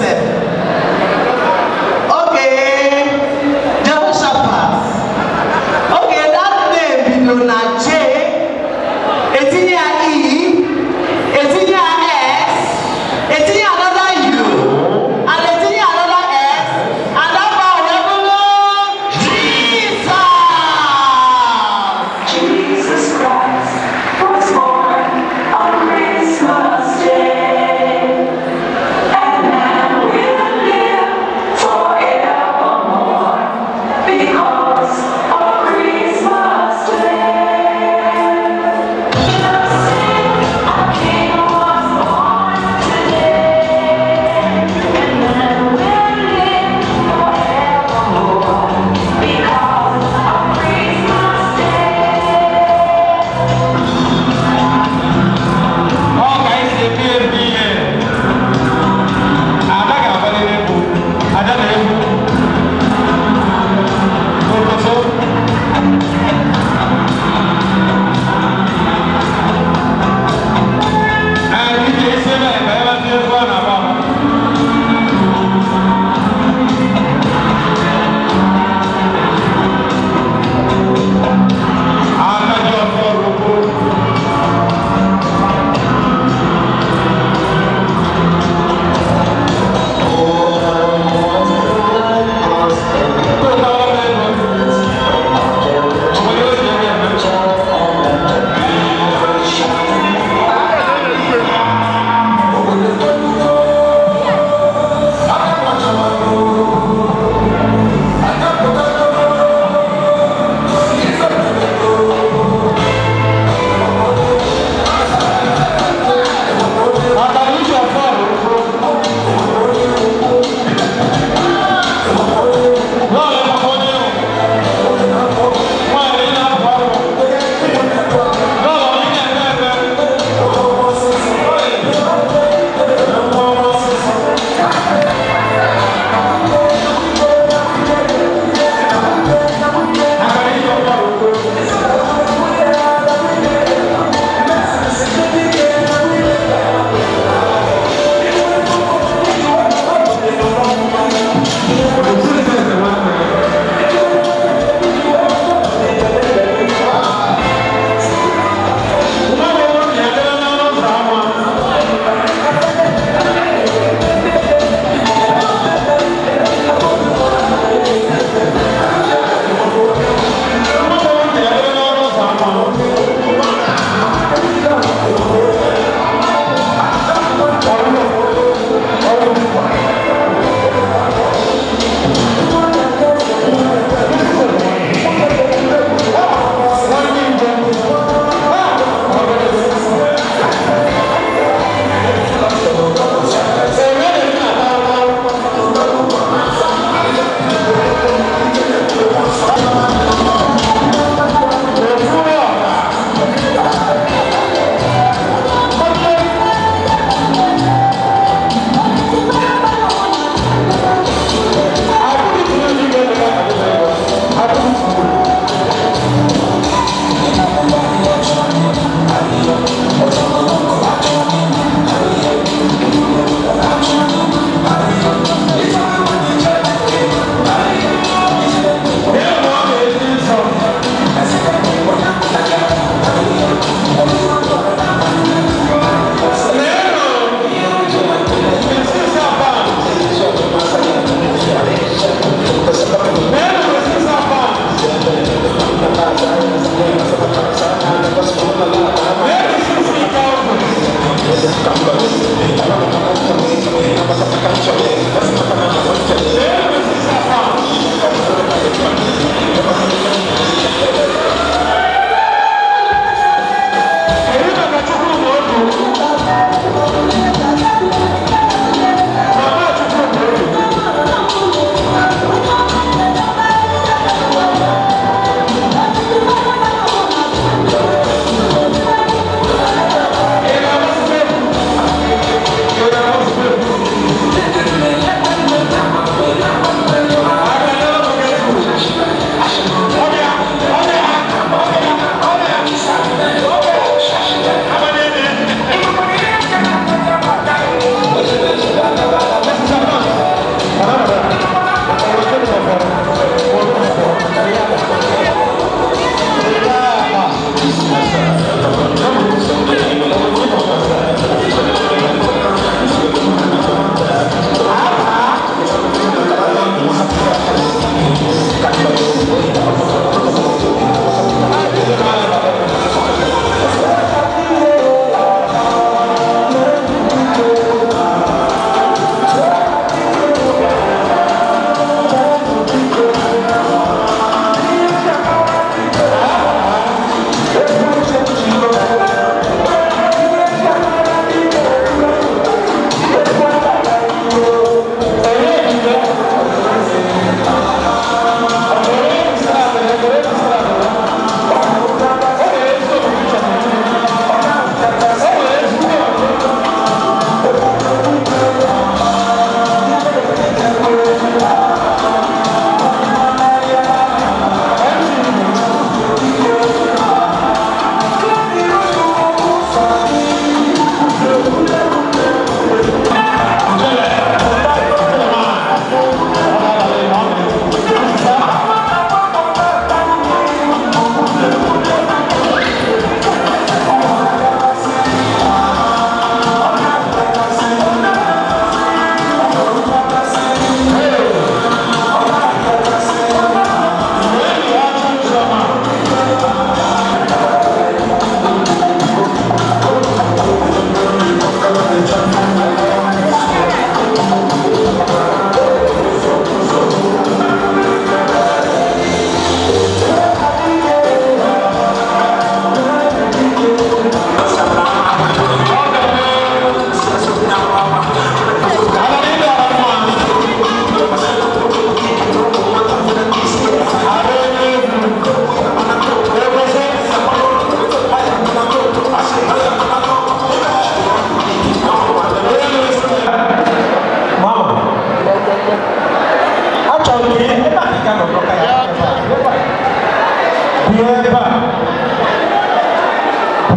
Bịa ebe a.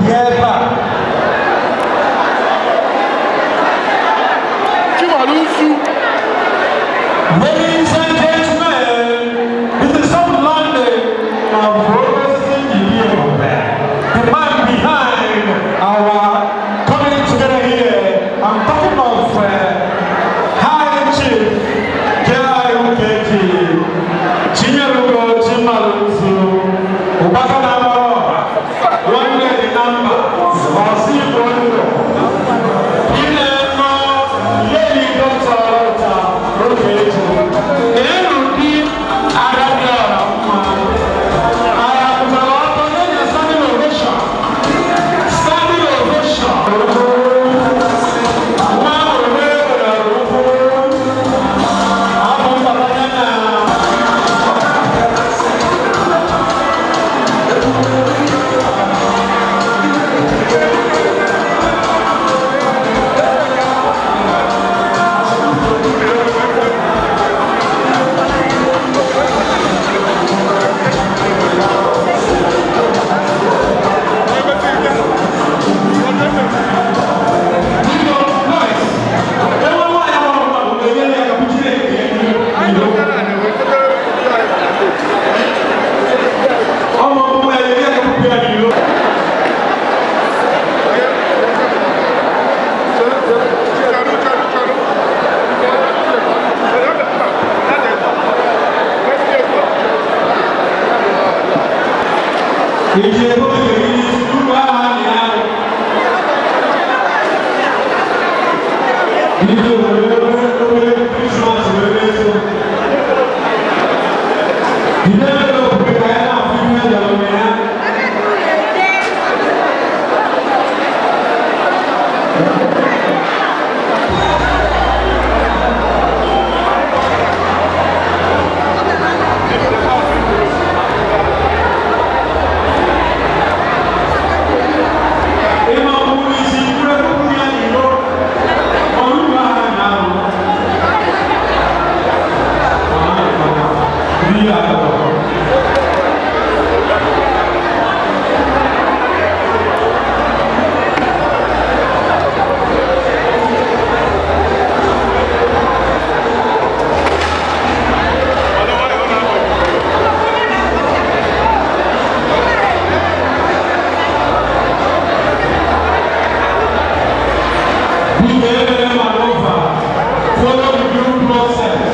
Bịa ebe a. Chimalusu. Ladies and gentlemen, this is some London of Robertson the man behind our coming together here. I'm talking of High Chief J.I.U.K.G. Chinyelugo Chimalusu, Ubaka Namaro, one lady number, Osi Bondo, Ilemo, Lady Doctor Rota, Okechi, Erudi Adadiora Mma, Ayakụtara ọtọ nye standing ovation, standing ovation. Nwa ore were ụkwụ, afọ mbata ya na. Follow the due process.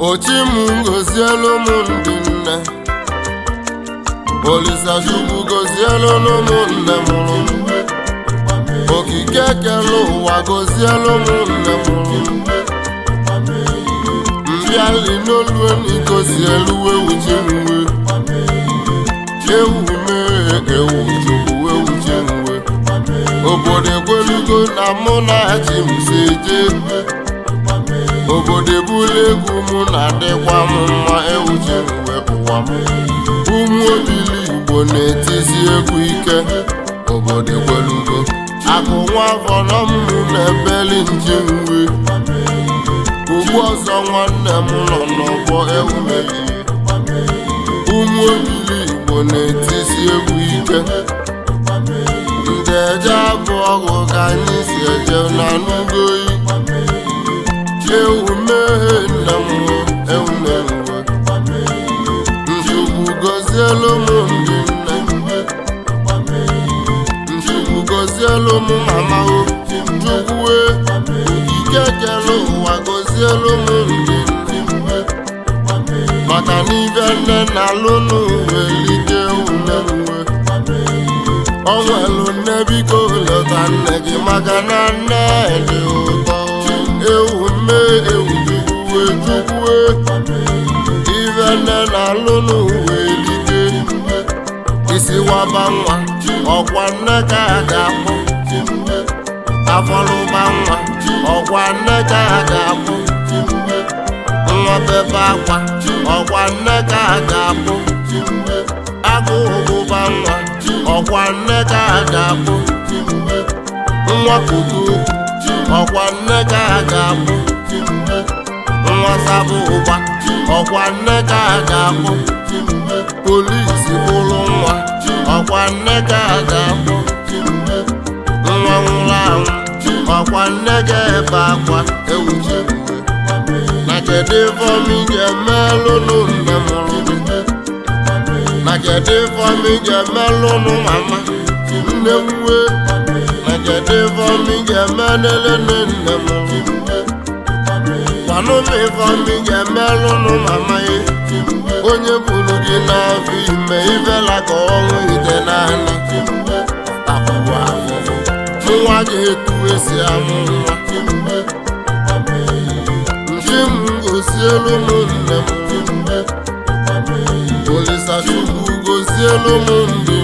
Ochi m gozielu m ndị nne. Olisa Chukwu gozielu m nne mụrụ m. Okike kere ụwa gozielu m nne mụrụ m. Mbịali n'olu eni gozielu ewu ji nwe. Ewu mee ewu Chukwu ewu ji nwe. Obodo ekwelugo na mụ na chi m si jee. Obodo ebula egwu mụ na-adịkwa m mma ewu ji nwe ụwa m. Ụmụ obili Igbo na-etisi egwu ike. Obodo ekwelugo. Akụ nwa afọ nọ m na-ebeli nji nwe. Ugbu ọzọ nwanne m nọ n'ọgbọ ewu mehie. Ụmụ obili Igbo na-etisi egwu ike. Ndị eje abụ ọgụ ka anyị si eje na n'ugoyi. Ewu meghe nna m, ewu na-ewe. Nchukwu gozielu m ndị nne. Nchukwu gozielu m mama o. Chukwu e, okike kere ụwa gozielu m ndị nne. Maka na ibe nne na-alụ n'ụwa elike ume uwe. O nwelu nne, biko lọta nne gị maka na nne dị ụtọ. Ewu mee ewu chukwue chukwue. Ibe nne na-alụ n'ụwa elike. Isi waba nwa, ọkwa nne ka a ga-akpọ. Afọlụba nwa, ọkwa nne ka a ga-akpọ. Nwa bebe akwa, ọkwa nne ka a ga-akpọ. Agụụ gụba nwa, ọkwa nne ka a ga-akpọ. Nwa kuku, ọkwa nne ka a ga-akpọ. Nwa sabụ ụgba, ọkwa nne ka a ga-akpọ. Polisi bụrụ nwa, ọkwa nne ka a ga-akpọ. Nwa nwụrụ anwụ, ọkwa nne ga-ebe akwa ewu ji uwe. Na kedu ifeọma ị ga-emelụnụ nne mụrụ gị? Na kedu ifeọma ị ga-emelụnụ mama nne m wee? Na kedu ifeọma ị ga-emelele nne mụrụ gị? Gwanụ m ifeọma ị ga-emelụnụ mama ye. Onye buru gị n'afọ ime ifela ka ọnwụ ite naanị. Takwuo afụfụ nwa ga-etu esi amụ nwa. Nchi m gozielu m nne m. Olisa Chukwu gozielu m ndị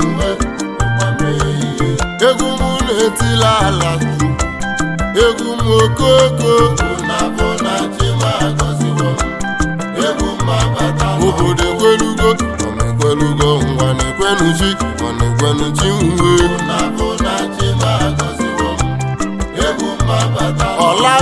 nne. Egwu m na-etila ala Chukwu. Egwu m okoko. Obodo ekwelugo, ọna ekwelugo, ngwa na-ekwenu chi, ọ na-ekwenu chi nwe. Ọla.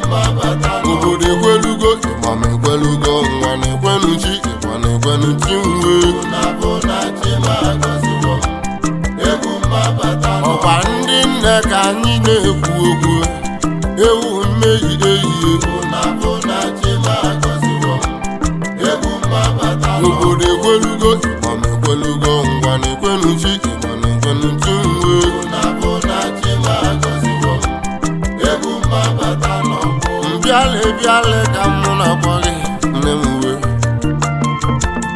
Obodo ekwelugo, ịgba m ekwelugo, nwa na-ekwenu chi, ịgba na-ekwenu chi nwe. Ọkwa ndị nne ka anyị na-ekwu okwu, ewu mmehie ehihie. Obodo ekwelugo, ịgba m ekwelugo, ngwa na-ekwenu chi, ịgba na-ekwenu chi nwe. Mbịalị bịalị ka mụ na-akpọ gị, nne m wee.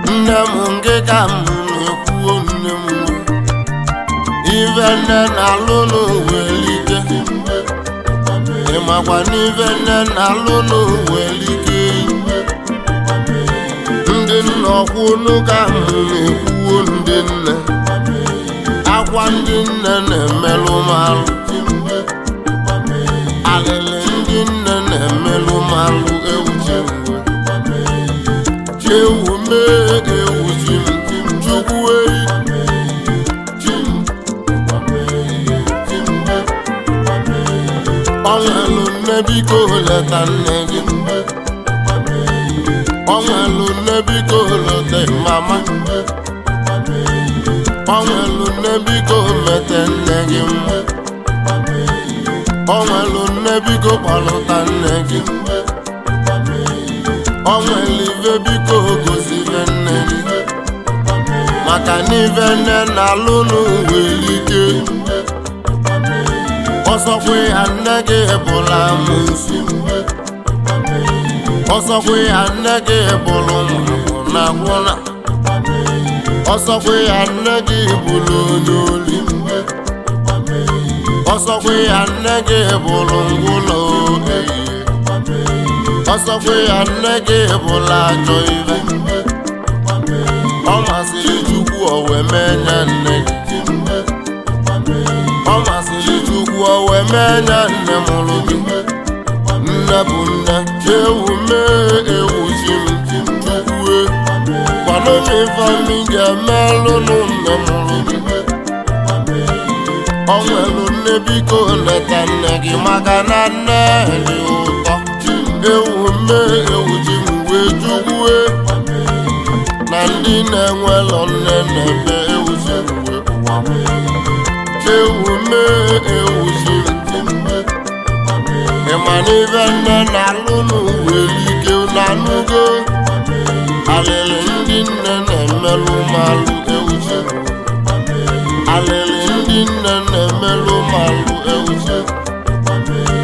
Nne m nke ka m na-ekwuo, nne m wee. Ife nne na-alụ n'ụwa elike. Ịmakwa n'ife nne na-alụ n'ụwa elike. Ndị nna ọkwụnụ ka m na-ekwuo, ndị nne. Akwa ndị nne na-emelụ m alụ. Alịlị ndị nne na-emelụ m alụ, ewu chi m wee. Ewu mee ewu chi m, Chukwu eyi. Ọnwelụ nne, biko leta nne gị. Ọnwelụ nne, biko leta mama. Ọnwelụ nne, biko mete nne gị mma. Ọnwelụ nne, biko kpọlụta nne gị. Ọnwelụ ife, biko gozive nne gị. Maka n'ife nne na-alụ n'ụwa elike. Ọsọkwa ya nne gị bụla amụsụ. Ọsọkwa ya nne gị bụrụ na gwụna. Ọsọkwa ya nne gị bụrụ onye oli. Ọsọkwa ya nne gị bụrụ ngwụlọ ehihie. Ọsọkwa ya nne gị bụrụ ajọ ibe. Ọ masịrị Chukwu o wee mee nye nne gị. Ọ masịrị Chukwu o wee mee nye nne mụrụ gị. Nne bụ nne, ewu mee ewu chi m, Chukwu e. Kwanụ m ife m ga-emelụ nụ nne mụrụ gị. Ọnwelụ nne, biko leta nne gị, maka na nne dị ụtọ. Ewu mee ewu chi m wee, Chukwu e. Na ndị na-enwelọ nne na-ebe, ewu chi m wee ụwa m. Ewu mee ewu chi m. Ịma n'ife nne na-alụ n'ụwa elike na anụgo. Alịlị ndị nne na-emelụ malụ, ewu chi m. Alịlị ndị nne na-emelụ malụ, ewu chi m.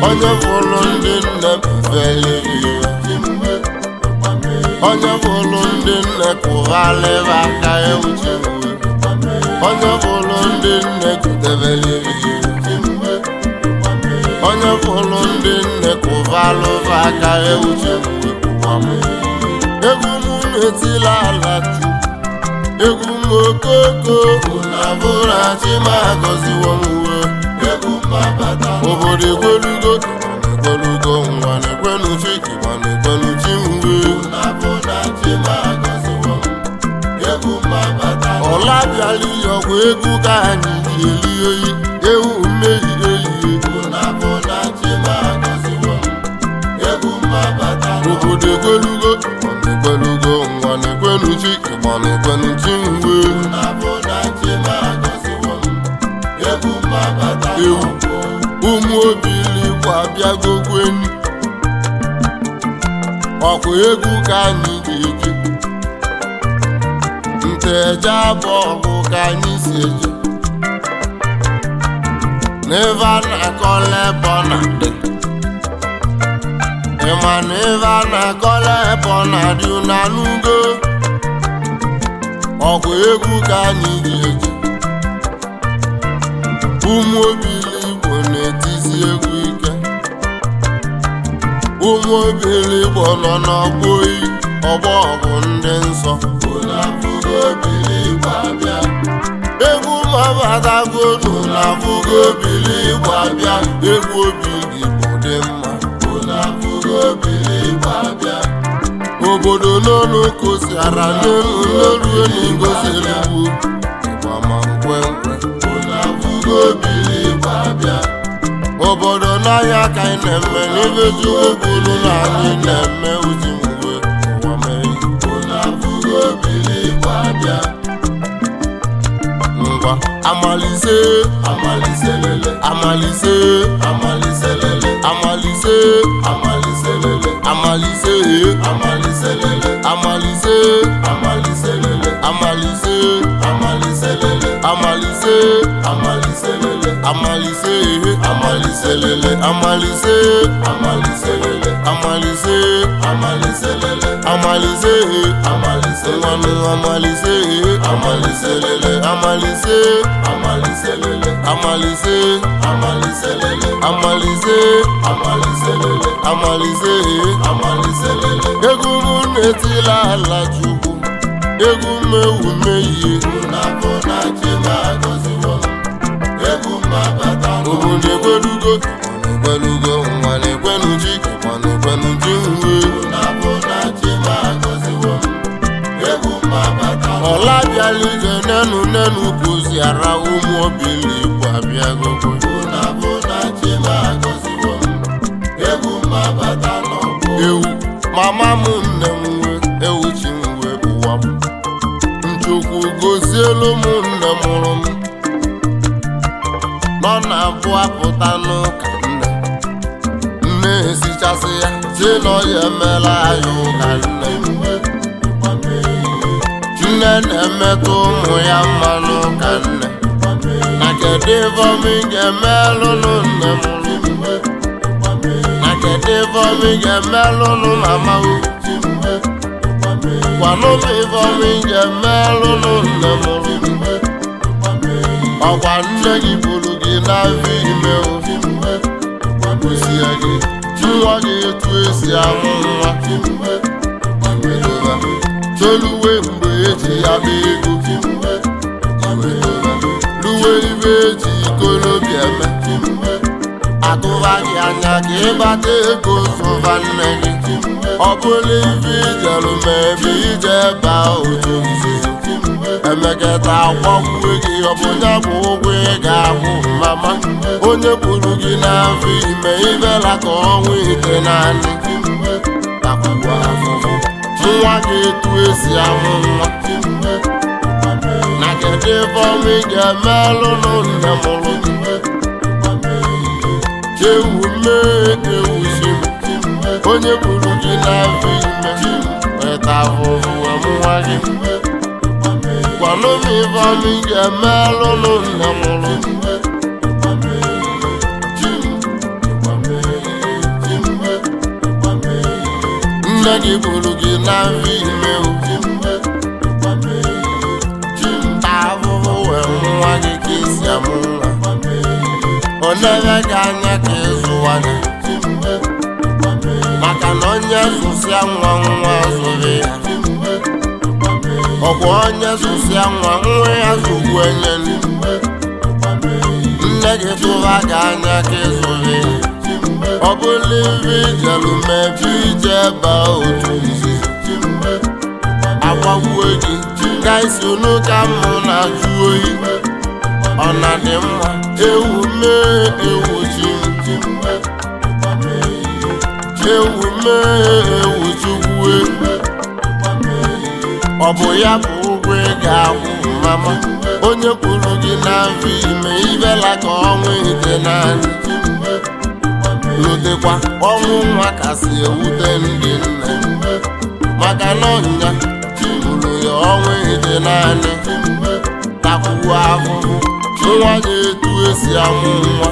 Onye fụlụ ndị nne fele iwe. Onye fụlụ ndị nne kụghalịba aka, ewu chi m. Onye fụlụ ndị nne kutebele iwe. Onye fụlụ ndị nne kụvalụva aka, ewu chi m ụwa m. Egwu m etila ala Chukwu. Egwu m okoko na chi m agọziwo m uwe. Obodo ekwelugo, ekwelugo, ngwa na-ekwenu chi, ịgba na-ekwenu chi mgbe. Ọla bịala ọgwụ egwu ka anyị ji eli oyi, ewu mmehie ehihie. Obodo ekwelugo, ekwelugo, ngwa na-ekwenu chi, ịgba na-ekwenu chi mgbe. Ewu ụmụ obiligbo abịagokweni. Ọkwa egwu ka anyị ji eje nteje abụ ọgụ ka anyị si eje n'ebe a na-akọla ebe ọ na-adị. Ịma na ebe a na-akọla ebe ọ na-adị unu anụgo. Ọkwa egwu ka anyị ji eje. Ụmụ obiligbo na-etisi egwu ike. Ụmụ obiligbo nọ n'ọgbọ oyi, ọgbọ ọgụ ndị nsọ. Egwu mabatagodu na afụgo obiligbo abịa. Egwu obiligbo dị mma. Obodo n'ọnụ kosiara n'elu n'olu n'igosiri ugwu ịgba ma nkwenkwe. Obodo n'ahịa ka anyị na-eme n'ife Chukwu kwuru na anyị na-eme uji mgbe ụwa mee. Ngwa amalise, amalise lele, amalise, amalise lele, amalise, amalise lele, amalise, amalise lele, amalise, amalise lele, amalise, amalise lele, amalise, amalise lele, amalise, amalise lele, amalise, amalise lele, amalise, amalise lele, amalise, amalise nwanụ, amalise, amalise lele, amalise, amalise lele, amalise, amalise lele, amalise, amalise lele, amalise, amalise lele. Egwu m na-etila ala Chukwu, egwu m ewu meyie. Obodo ekwelugo, ekwelugo, nwa na-ekwenu ji, nwa na-ekwenu ji nwe. Ọla bịala ije nenu nenu kụzi ara ụmụ obili Igbo abịagogo. Ewu mama m nne m nwe ewu chi m nwe ụwa m. Nchukwu gozielu m nne mụrụ m. Nọ na-abụ apụta n'ụka nne. Nne esichasị ya, si nọ ya emela anyị ụka nne. Nne na-emetụ ụmụ ya mma n'ụka nne. Na kedu ife ọma ị ga-emelụnụ nne mụrụ m? Na kedu ife ọma ị ga-emelụnụ mama o? Gwanụ m ife ọma ị ga-emelụnụ nne mụrụ m. Ọkwa nne gị buru gị n'afọ ime o. Kụzie gị nwa gị etu esi amụ nwa. Toluwe mgbe eji ya bụ ego. Luwe ibe eji ikolobịa eme. Atụba gị anya ka ịgbata ego zụba nne gị. Ọ bụla ife ijeru ma ebe ije baa otu nzuzo. Emeketa akwọkwue gị, ọ bụ ya bụ ụgwọ ị ga-akwụ mama. Onye gburu gị n'afọ ime ibela ka ọnwa ite naanị. Takwuo afụfụ nwa gị etu esi amụ nwa. Na kedu ife ọma ị ga-emelụnụ nne mụrụ gị? Ewu mee ewu chi m, onye gburu gị n'afọ ime weta ahụhụ wee mụwa gị. Gwanụ m ife ọma ị ga-emelụnụ nne mụrụ gị. Nne gị gburu gị n'afọ ime o. Taa ahụhụ wee mụwa gị ka esi amụ nwa. Ọ na-eme gị anya ka ịzụwa gị. Maka na onye zụsịa nwa nwa zụrụ ya. Ọkwa onye zụsịa nwa nwa ya zụgbu enye nne. Nne gị tụba gị anya ka ịzụrụ ya. Ọ bụla ife ijeru mebi ije baa otu nzuzo. Agbagbuo gị ka isi unu ka mụ na-ajụ oyi. Ọ na dị mma ewu mee ewu chi m. Ewu mee ewu chukwu. Ọ bụ ya bụ ụgwọ ị ga-akwụ mama. Onye kwuru gị n'afọ ime ibela ka ọnwa ite naanị. Lotekwa ọnwụ nwa kasị ewute ndị nne. Maka na ọnya gburu ya ọnwa ite naanị. Takwuo ahụhụ nwa gị etu esi amụ nwa.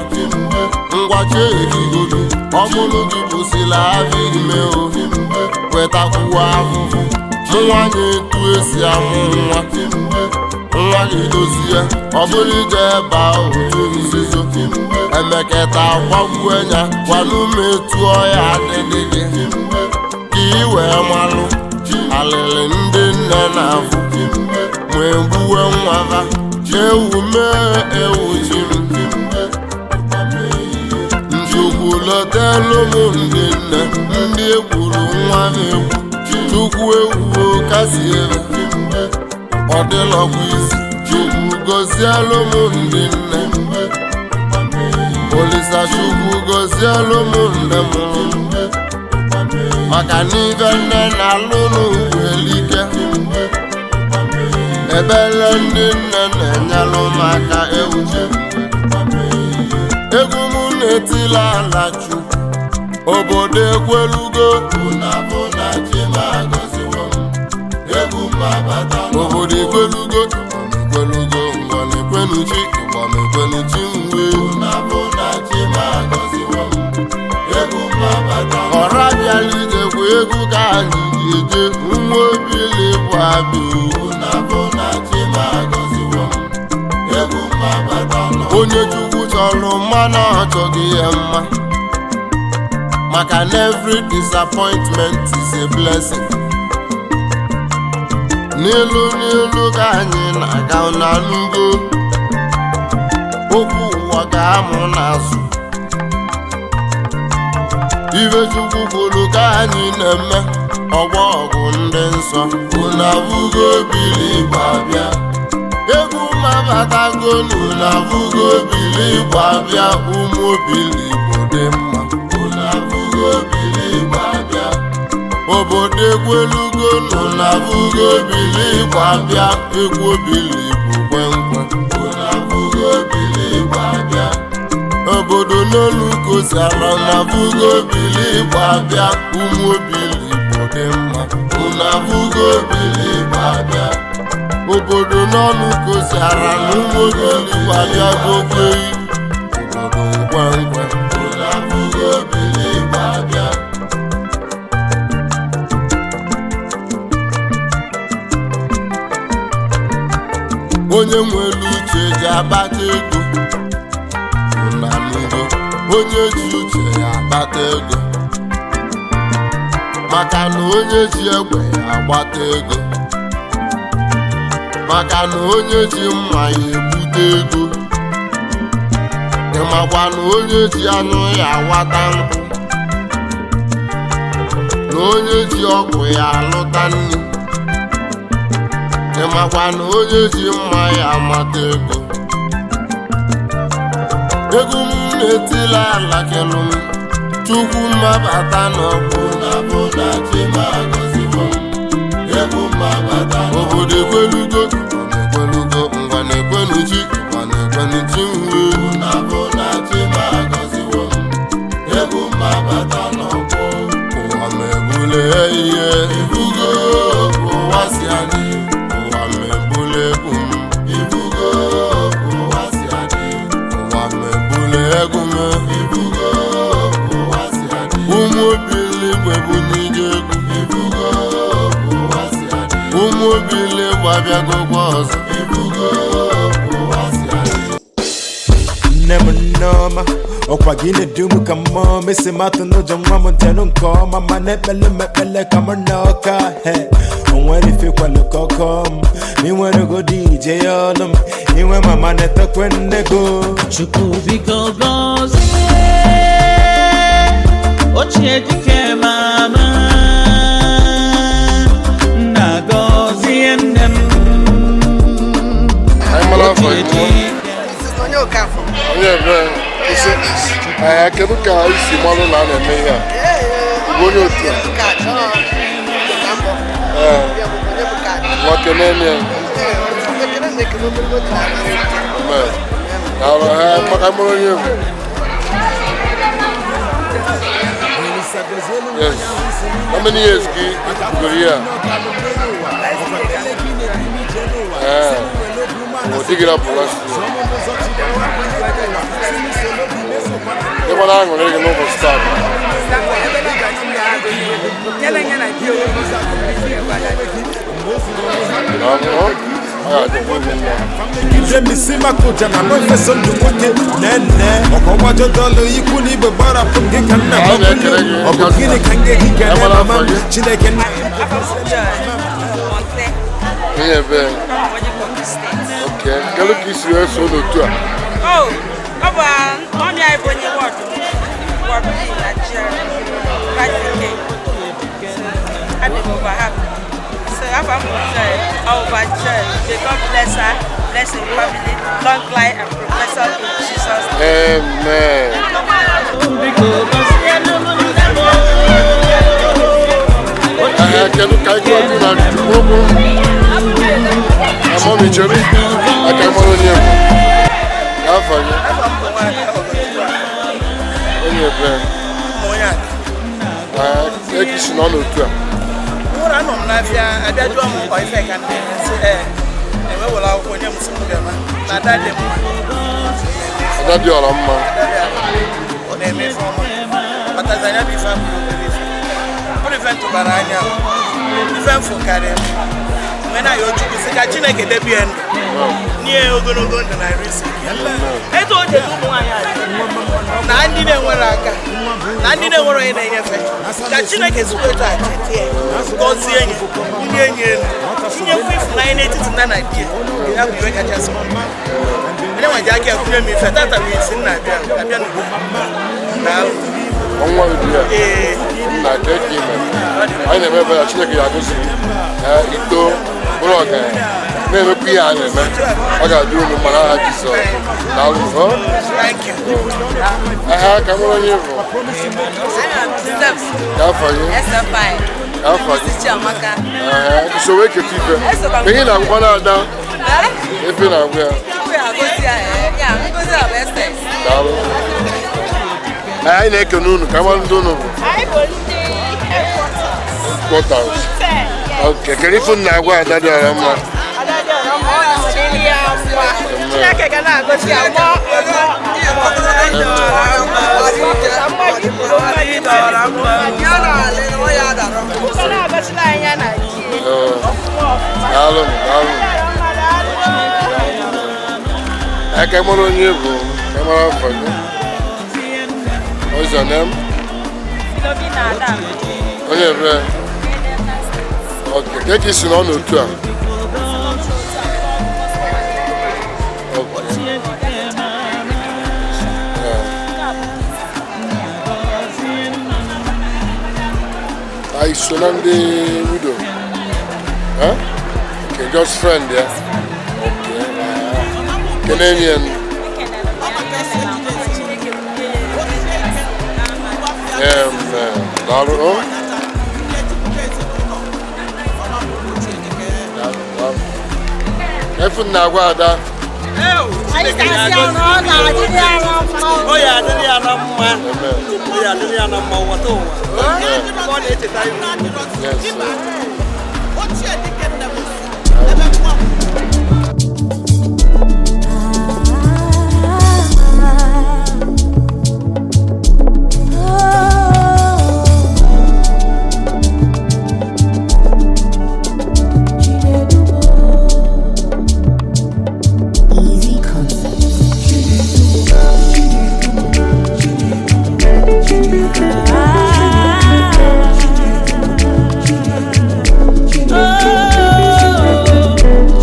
Ngwa chekigodo ọ bụrụ gị kwụsịrị afọ ime o. Wetakwuo ahụhụ nwa gị etu esi amụ nwa. Nwa gị dozie ọ bụrụ ije baa otu nzuzo. Emeketa gwagbuo ya gwanụ m etu ọya adịdị gị. Ka ị wee malụ alịlị ndị nne na-afụ ma egbuwe nwa ha. Ewu mee ewu chi m. Nchukwu lọtelu m ndị nne ndị egburu nwa ha egbu. Chukwu ewuo kasiere ọ dịlọkwa isi. Chukwu gozielu m ndị nne. Olisa Chukwu gozielu m nne mụrụ m, maka n'ife nne na-alụ n'ugwu elike. Ebele ndị nne na-enyelụ m aka ewu. Egwu m na-etila ala Chukwu, obodo ekwelugo. Obodo ekwelugo, ekwelugo, ngwa na-ekwenuchi, ịgba m ekwenuchi mwe. Ọra bịala ije bụ egwu ka anyị ji eje, nwa obili bụ abịa. Onye Chukwu chọrọ mma na ọ chọghị ya mma, maka na every disappointment is a blessing. N'ilu n'ilu ka anyị na-aga na n'ugbo, okwu ụwa ga-amụ n'azụ. Ife Chukwu kwuru ka anyị na-eme, ọgbọ ọgụ ndị nsọ. Unu abụgo bili Igbo abịa, egwu mabatago. Unu abụgo bili Igbo abịa, ụmụ obili Igbo dị mma. Unu abụgo bili Igbo abịa, obodo egwelugo. Unu abụgo bili Igbo abịa, egwu obili Igbo kwenkwe. Unu abụgo bili Igbo abịa, obodo n'olu kosiara na abụgo bili Igbo abịa, ụmụ obili Igbo dị mma. Unu abụgo bili Igbo abịa, obodo n'ọnụ kosiara na ụmụ obili Igbo abịa gokweyi obodo nkwenkwe. Unu abụgo bili Igbo abịa. Onye nwere uche ji akpata ego na ngo, onye ji uche ya akpata ego, maka na onye ji egbe ya agbata ego, maka na onye ji mma ya egbute ego, ịmakwa na onye ji anụ ya awata nkwụ, na onye ji ọgwụ ya alụta nri, ịmakwa na onye ji mma ya amata ego. Egwu m na-etila ala kelu m, Chukwu mmabata n'ọgbụ. Obodo ekwelugo, ekwelugo, ngwa na-ekwenuchi, ngwa na-ekwenuchi nwe. Ụwa mebule ihe ibugo, ụwa si adị, ụwa mebule egwu m ibugo, ụwa si adị, ụwa mebule egwu m ibugo, ụwa si adị. Ụmụ obili igwe bụ n'ije egwu ibugo, ụwa si adị. Ụmụ obili igwe abịagokwa ọzọ ibugo, ụwa si adị. Nne m nneọma, ọkwa gị na-edu m ka mmụọ mesi matụ n'ụjọ. Nwa m ntenụ nke ọma, ma na-ekpele m ekpele ka m na ọka he o nwere ife kwalụ kọkọ m ma ị nwere godi ije ya ọlụ m inwe mama na-etekwe nne go. Chukwu biko gọzie ochie dike mama, nna gọzie nne m. Anyị mara afọ Ochie gị. dike. Onye Okafọ. Onye ebe isi? Ee, kedu ka isi malụ na a na-eme ihe a? Ị bụ onye otu a? Ee, nwa kene ya. Amen. Daalụ, ee, maka mụrụ onye bụ. Yes. How many years ka ị bidoro ihe a? Ee, ọ dịghị rapụ last year. Ịgbara aṅụrị gị n'ụbọchị taa. Daalụ, ọ ga-adịkwa gị mma. Jemisi makuja na mụ efeso ndụ nwoke nene ọkọgbajọdọlụ ikwu na igbe gbarapụ gị ka nna Anyị na-ekele gị. ọ bụ gịnị ka m ga-eji kene Amara mama afọ m gị. Chineke nna. Ihe ebe. Okay. Kedu ka i si wee so n'otu a? Oh, ọ bụ mummy anyị bụ onye ward B na GRA, Christ King. So, adị m over happy. So, afọ m bụ Joy, over Joy. May God bless her. Bless him family, long life and protection in Jesus' name. Amen. Kedu ka anyị gụọ na Chukwu amami chere aka mara onye bụ afọ gị onye ebe ekisi nọ n'otu a ụra nọ m n'afịa abịa jụọ m ọ ife ka nne sị ee ewewere akwụkwọ nye m sị m bịama na ada dị mma. Ada dị ọra mma. Ọ na-eme ife ọma kpatazi anya bụ ife abụrụ obere ife ọ bụ ife ntụbara anya ife mfụ karịa mgbe na ya Chukwu sị ka Chineke debe ya ndụ nye ya ogologo ndụ na iri isi etu o jere ụmụ nwaanyị na ndị na-enwere aka na ndị na-enwere onye na-enyefe ka Chineke zikwa etu a cheta ya gọzie ya bunye enyi elu tinyekwa ịfụnanya n'etiti nna na di ya bụ iwe kachasị mma onye nwe ji aka ya kwunye m ife tata bụ isi nna abịa abịa n'ugbo na ọnwa dị ya na ka ime anyị na-eme ebe ya Chineke ya agọzi ito bụrụ ọgaranya na-emekwa ihe a na-eme ọ ga-adị unu mma n'aha Jizọs. Daalụ. Aha ka mụrụ onye bụ ka afọ gị ka afọ gị usoro eketa ife ihe na-agwụkwa na-ada efe na-agwụ ya. Daalụ. Anyị na-ekene unu ka mara ndị unu bụ quarters. Okay, kedu ife unu na-agwa Ada dị ọra mma? Chineke ga na-agọzi ya Daalụ, daalụ. Aka mara onye bụ ka mara afọ gị. What's your name? Philomena Adam. Onye ebe? Okay, ka esi nọ n'otu a? Okay. I so na ndị widow. Huh? Okay, just friend, yeah? Okay. Canadian. Daalụ. Efu na-agwa Ada. Ọ ya adịrị ya na mma. Ọ ya adịrị ya na mma ụwa ta ụwa. Ọ na-echeta iwu. Easy concept. Oh.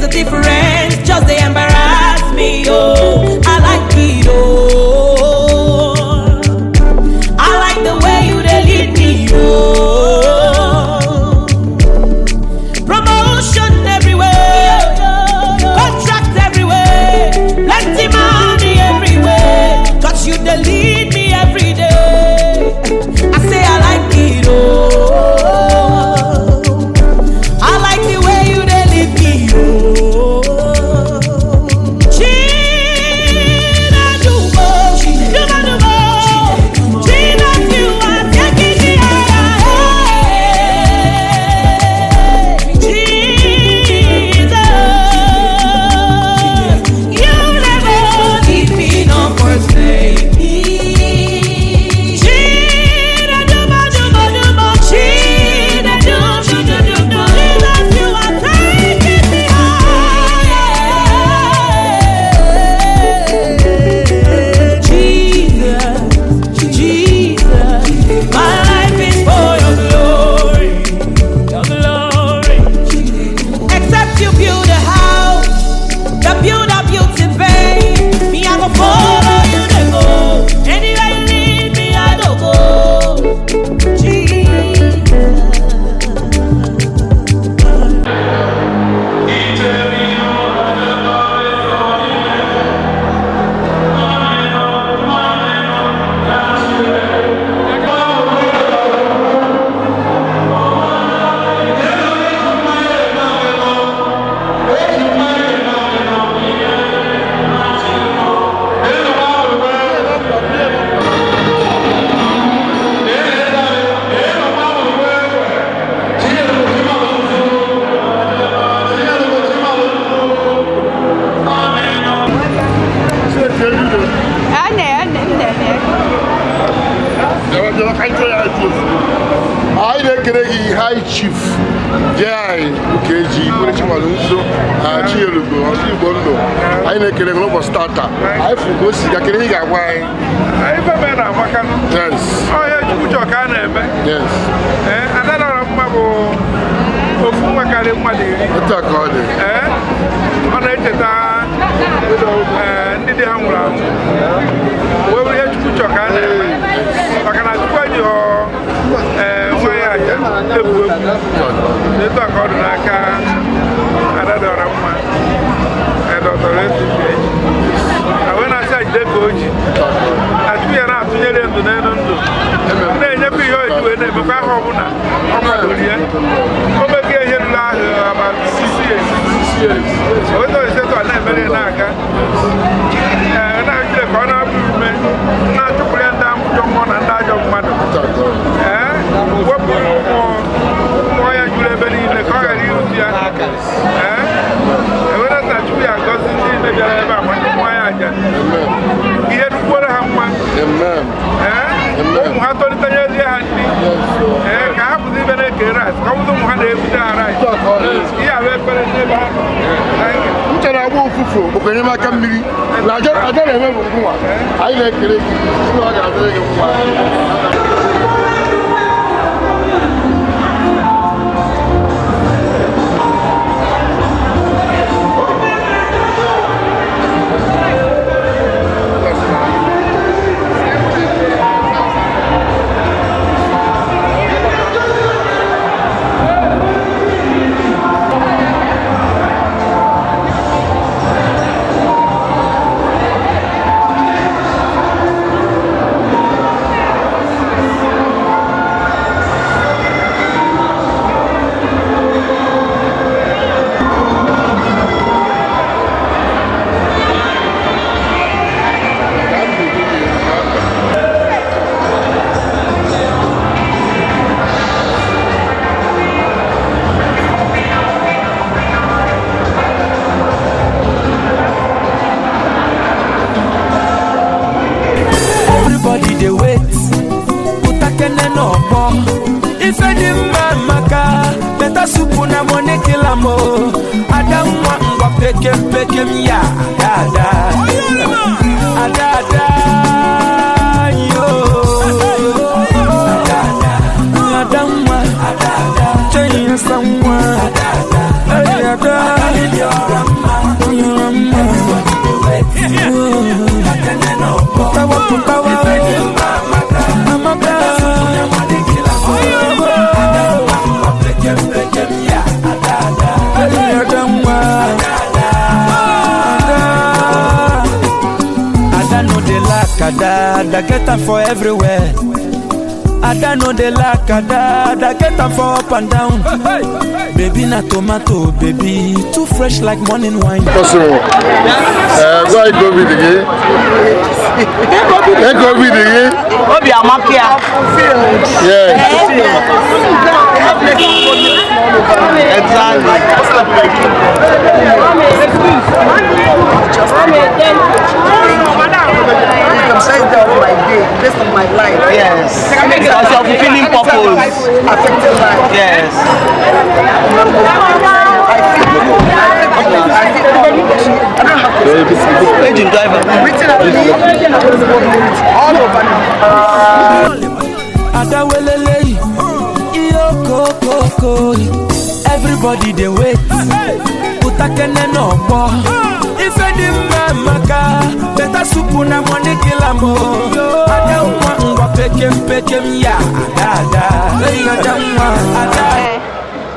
the difference. Just they embarrass me, oh. I like it, oh. I like the way you dey lead me, oh. Promotion everywhere, contract everywhere, plenty money everywhere. 'Cause you dey lead me every day. I say I like it, oh. I like the way you dey lead me, oh. Chinedumo, Chinedumo, Jesus, you are taking me higher. Jesus, you never leave me nor forsake me. Chinedumo, Dumo, Chinedumo, Chinedumo, Jesus, you are taking me higher. Jesus, Jesus, my life is for your glory, your glory. Except you build a house, the builder built in vain. Me, I go follow you to go. Anywhere you lead me, I go go. Jesus. Ọ na-eme. Anyị na-ekele gị, High Chief Jai Ukeji Kwerechimalụ nso Chielugo ọsọ Igbo ndụ. Anyị na-ekele gị n'ụbọchị tata. Anyị fụrụ ka o si ga kele ị ga-agwa anyị. Ife mere na amakanụ. Yes. Ọhịa Chukwu chọrọ ka a na-eme. Yes. Ee, ada dọrọ mma bụ ofu nwa karịa mmadụ 10. Otu a ka ọ dị. Ee, ọ na-echeta ndị di ha nwụrụ anwụ. Wee bụrụ ihe Chukwu chọrọ ka a na-eme. Maka na Chukwu ejighọ nwa ya aja egwu egwu. Etu a ka ọ dị n'aka ada dọrọ mma. Dọtọrọ etu eji. Na wee na-asị ajide ka o ji. Na Chukwu ya na-atụnyere ndụ n'elu ndụ. Na-enyekwa ihe o ji wee na-emekwa aha ọbụla ọ kwadoro ya. O mekwa ihe ruru ahụ about 6 years. Otu osetu a na-emere na-aga. Ee, na-achịrị ka ọ na-abụ ume na-achụpụrụ ya ndị ajọ mmụọ na ndị ajọ mmadụ. Ee, wepụ mmụọ ya juru ebe niile ka ọ ghara irutu ya. Ee, ewere na Chukwu ya agọzi ndị niile bịara ebe a ma ndị mmụọ ya aja. Ihe rukwuoro ha mma. Ee, ụmụ ha tolitenyezie ha nri. Ee, ka ha pụta ibe na-eke rice, ka ọ bụrụ ụmụ ha na-ebute ha rice. Ihe a bụ ekpere n'ebe ha nọ. Thank you. Ncha na-agba ụfụfụ bụkwa enyemaka mmiri na aja na-eme bụ ngwa. Anyị na-ekele gị sị na ọ ga-adịrị gị mma. Everybody dey wait. Utakene n'ọgbọ. Ife dị mma maka better soup na money kill am o. Ada nwa ngwa pekem pekem ya ada ada. Ada ada yo. Ada ada. Ada nwa. Ada ada. Chenye sa nwa. Ada ada. Ada. Ada, Ada get am for everywhere. Ada no dey lack, Ada, Ada get am for up and down. Baby na tomato, baby too fresh like morning wine. Possible. Gwa anyị ka obi dị gị. Ee, ka obi dị gị. Obi amaka ya. Yes. The best day of my day, best of my life. Yes. That's your fulfilling purpose. Affected life. Yes. I don't have to. Engine driver. Written at me, all over me. Ada welele, iyo kokoko. Everybody dey wait. Utakene n'ọgbọ. Ife dị mma maka better soup na money kill am o. Ada nwa ngwa pekem pekem ya ada ada. Hey, ada nwa ada.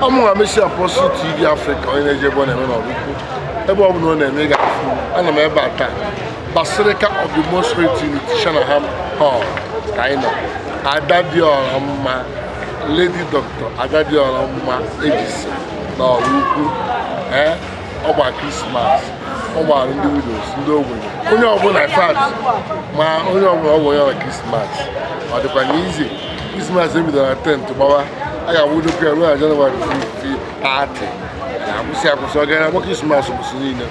Ọmụ Amesi Apostle TV Africa, onye na-eje ebe ọ na-eme n'Ọraukwu, ebe ọ bụla ọ na-eme ị ga-afụ m. Ana m ebe a taa, Basilica of the Most Holy Trinity, Shanahan Hall, ka anyị nọ. Ada dị ọra mma, Lady Doctor Ada dị ọra mma ejisi n'Ọraukwu. Ee, ọ gba Krismas, ọ gbara ndị widows, ndị ogbenye, onye ọbụla in fact, ma onye ọbụla ọ bụ onye ọra Krismas, ọ dịkwa n'izi. Krismas ebidoro na tent gbawa, a ga-agbudokwa ya ruo na Jenụwarị 30. Akwụsị akwụsị, ọ gara agba Krismas ụbọchị niile.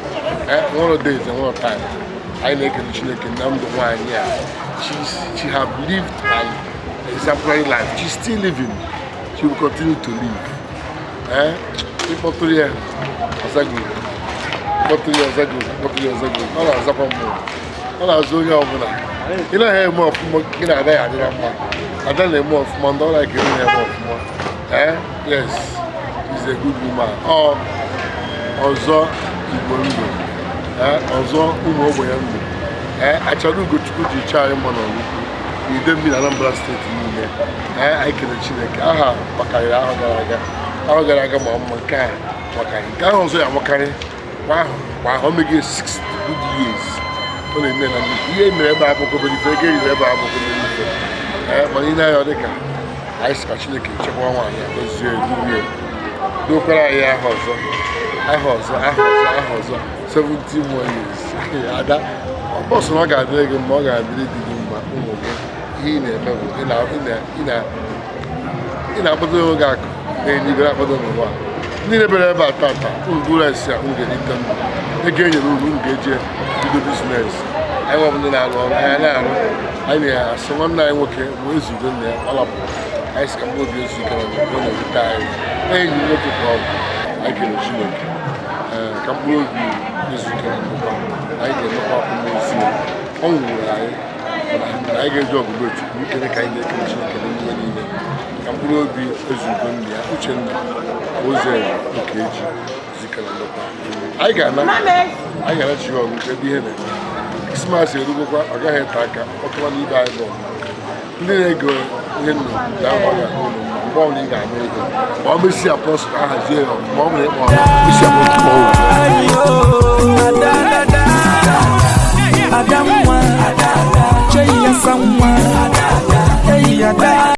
Nwere days, nwere time. Anyị na-ekele Chineke na ndụ nwaanyị a. She have lived an exemplary life. She's still living. She will continue to live. Ịkpọtụrụ ya ọzago, ịkpọtụrụ ya ọzago, ịkpọtụrụ ya ọzago. Ọ na-azakwa mmụọ, ọ na-azụ onye ọbụla. Ị naghị eme ọfụma, gị na ada ya adịra mma. Ada na-eme ọfụma, ndị ọ na-ekele na-eme ọfụma. Yes, she's a good woman. Ọ ọzọ Igbo ndụ, ọzọ ụmụ ogbenye ndụ. Achara Ugochukwu ji chọọ anyị mma n'Ọraukwu, Idemmili na Anambra steeti niile. Anyị kele Chineke. Aha makarịrị ahụ gara aga, ahụ gara aga ma mma nke a makarị nke ahụ ọzọ ya amakarị. Kwa ahụ kwa ahụ, o meghị 6 good years ọ na-eme na nnukwu ihe mere ebe abụkọ ife ego eriri ebe abụkọ ife. Mana ị na-anya ọ dịka anyị sị ka Chineke chekwa nwaanyị a, dozie durie, dokwara anyị aha ọzọ, aha ọzọ, aha ọzọ, aha ọzọ, 70 more years. Ada, bọsụ na ọ ga-adịrị gị mma, ọ ga-adịrị di gị mma, ụmụ gị. Ihe ị na-eme bụ ị na-akpado onwe gị akụ na-eluigwe, na-akpado n'ụwa. Ndị na-ebere ebe a tata, unu buru esi a, unu ga-erite ndụ. Ego e nyere unu, unu ga-eji bido business. Anyị nwebụ ndị na-arụ ọrụ, anyị na-arụ. Anyị na-asị nwanne anyị nwoke ma ezugo nna ya, ọ lapụrụ. Anyị sị ka mgbe obi ezu ike na ọ na-ewute anyị. Enyi nwoke ka ọ bụ. Anyị kere Chineke. Ka mkpụrụ obi ezu ike na ndokwa. Anyị ga-emekwa akwamozu ya. Ọ nwụrụ anyị, mana anyị ga-eji ọgụgụ Chukwu ikele ka anyị na-ekele Chineke n'ihe niile. Ka mkpụrụ obi ezugo nna ya, Uchenna Ozel nke eji zike na ndokwa. Anyị ga-ana, anyị ga-ana chi ọgụ ebe ihe na-eme. Krismas erugokwa, ọ gaghị ete aka, ọtụwa n'ibe anyị bụ ndị na-ego ihe nnu na ọ ga-ahụ ụlọ mma. Mgbe ọbụla ị ga-anụ ihe, ma ọ Messi Apostle ahazie ya ọfụma, ọ bụrụ ịkpọ Messi Apostle.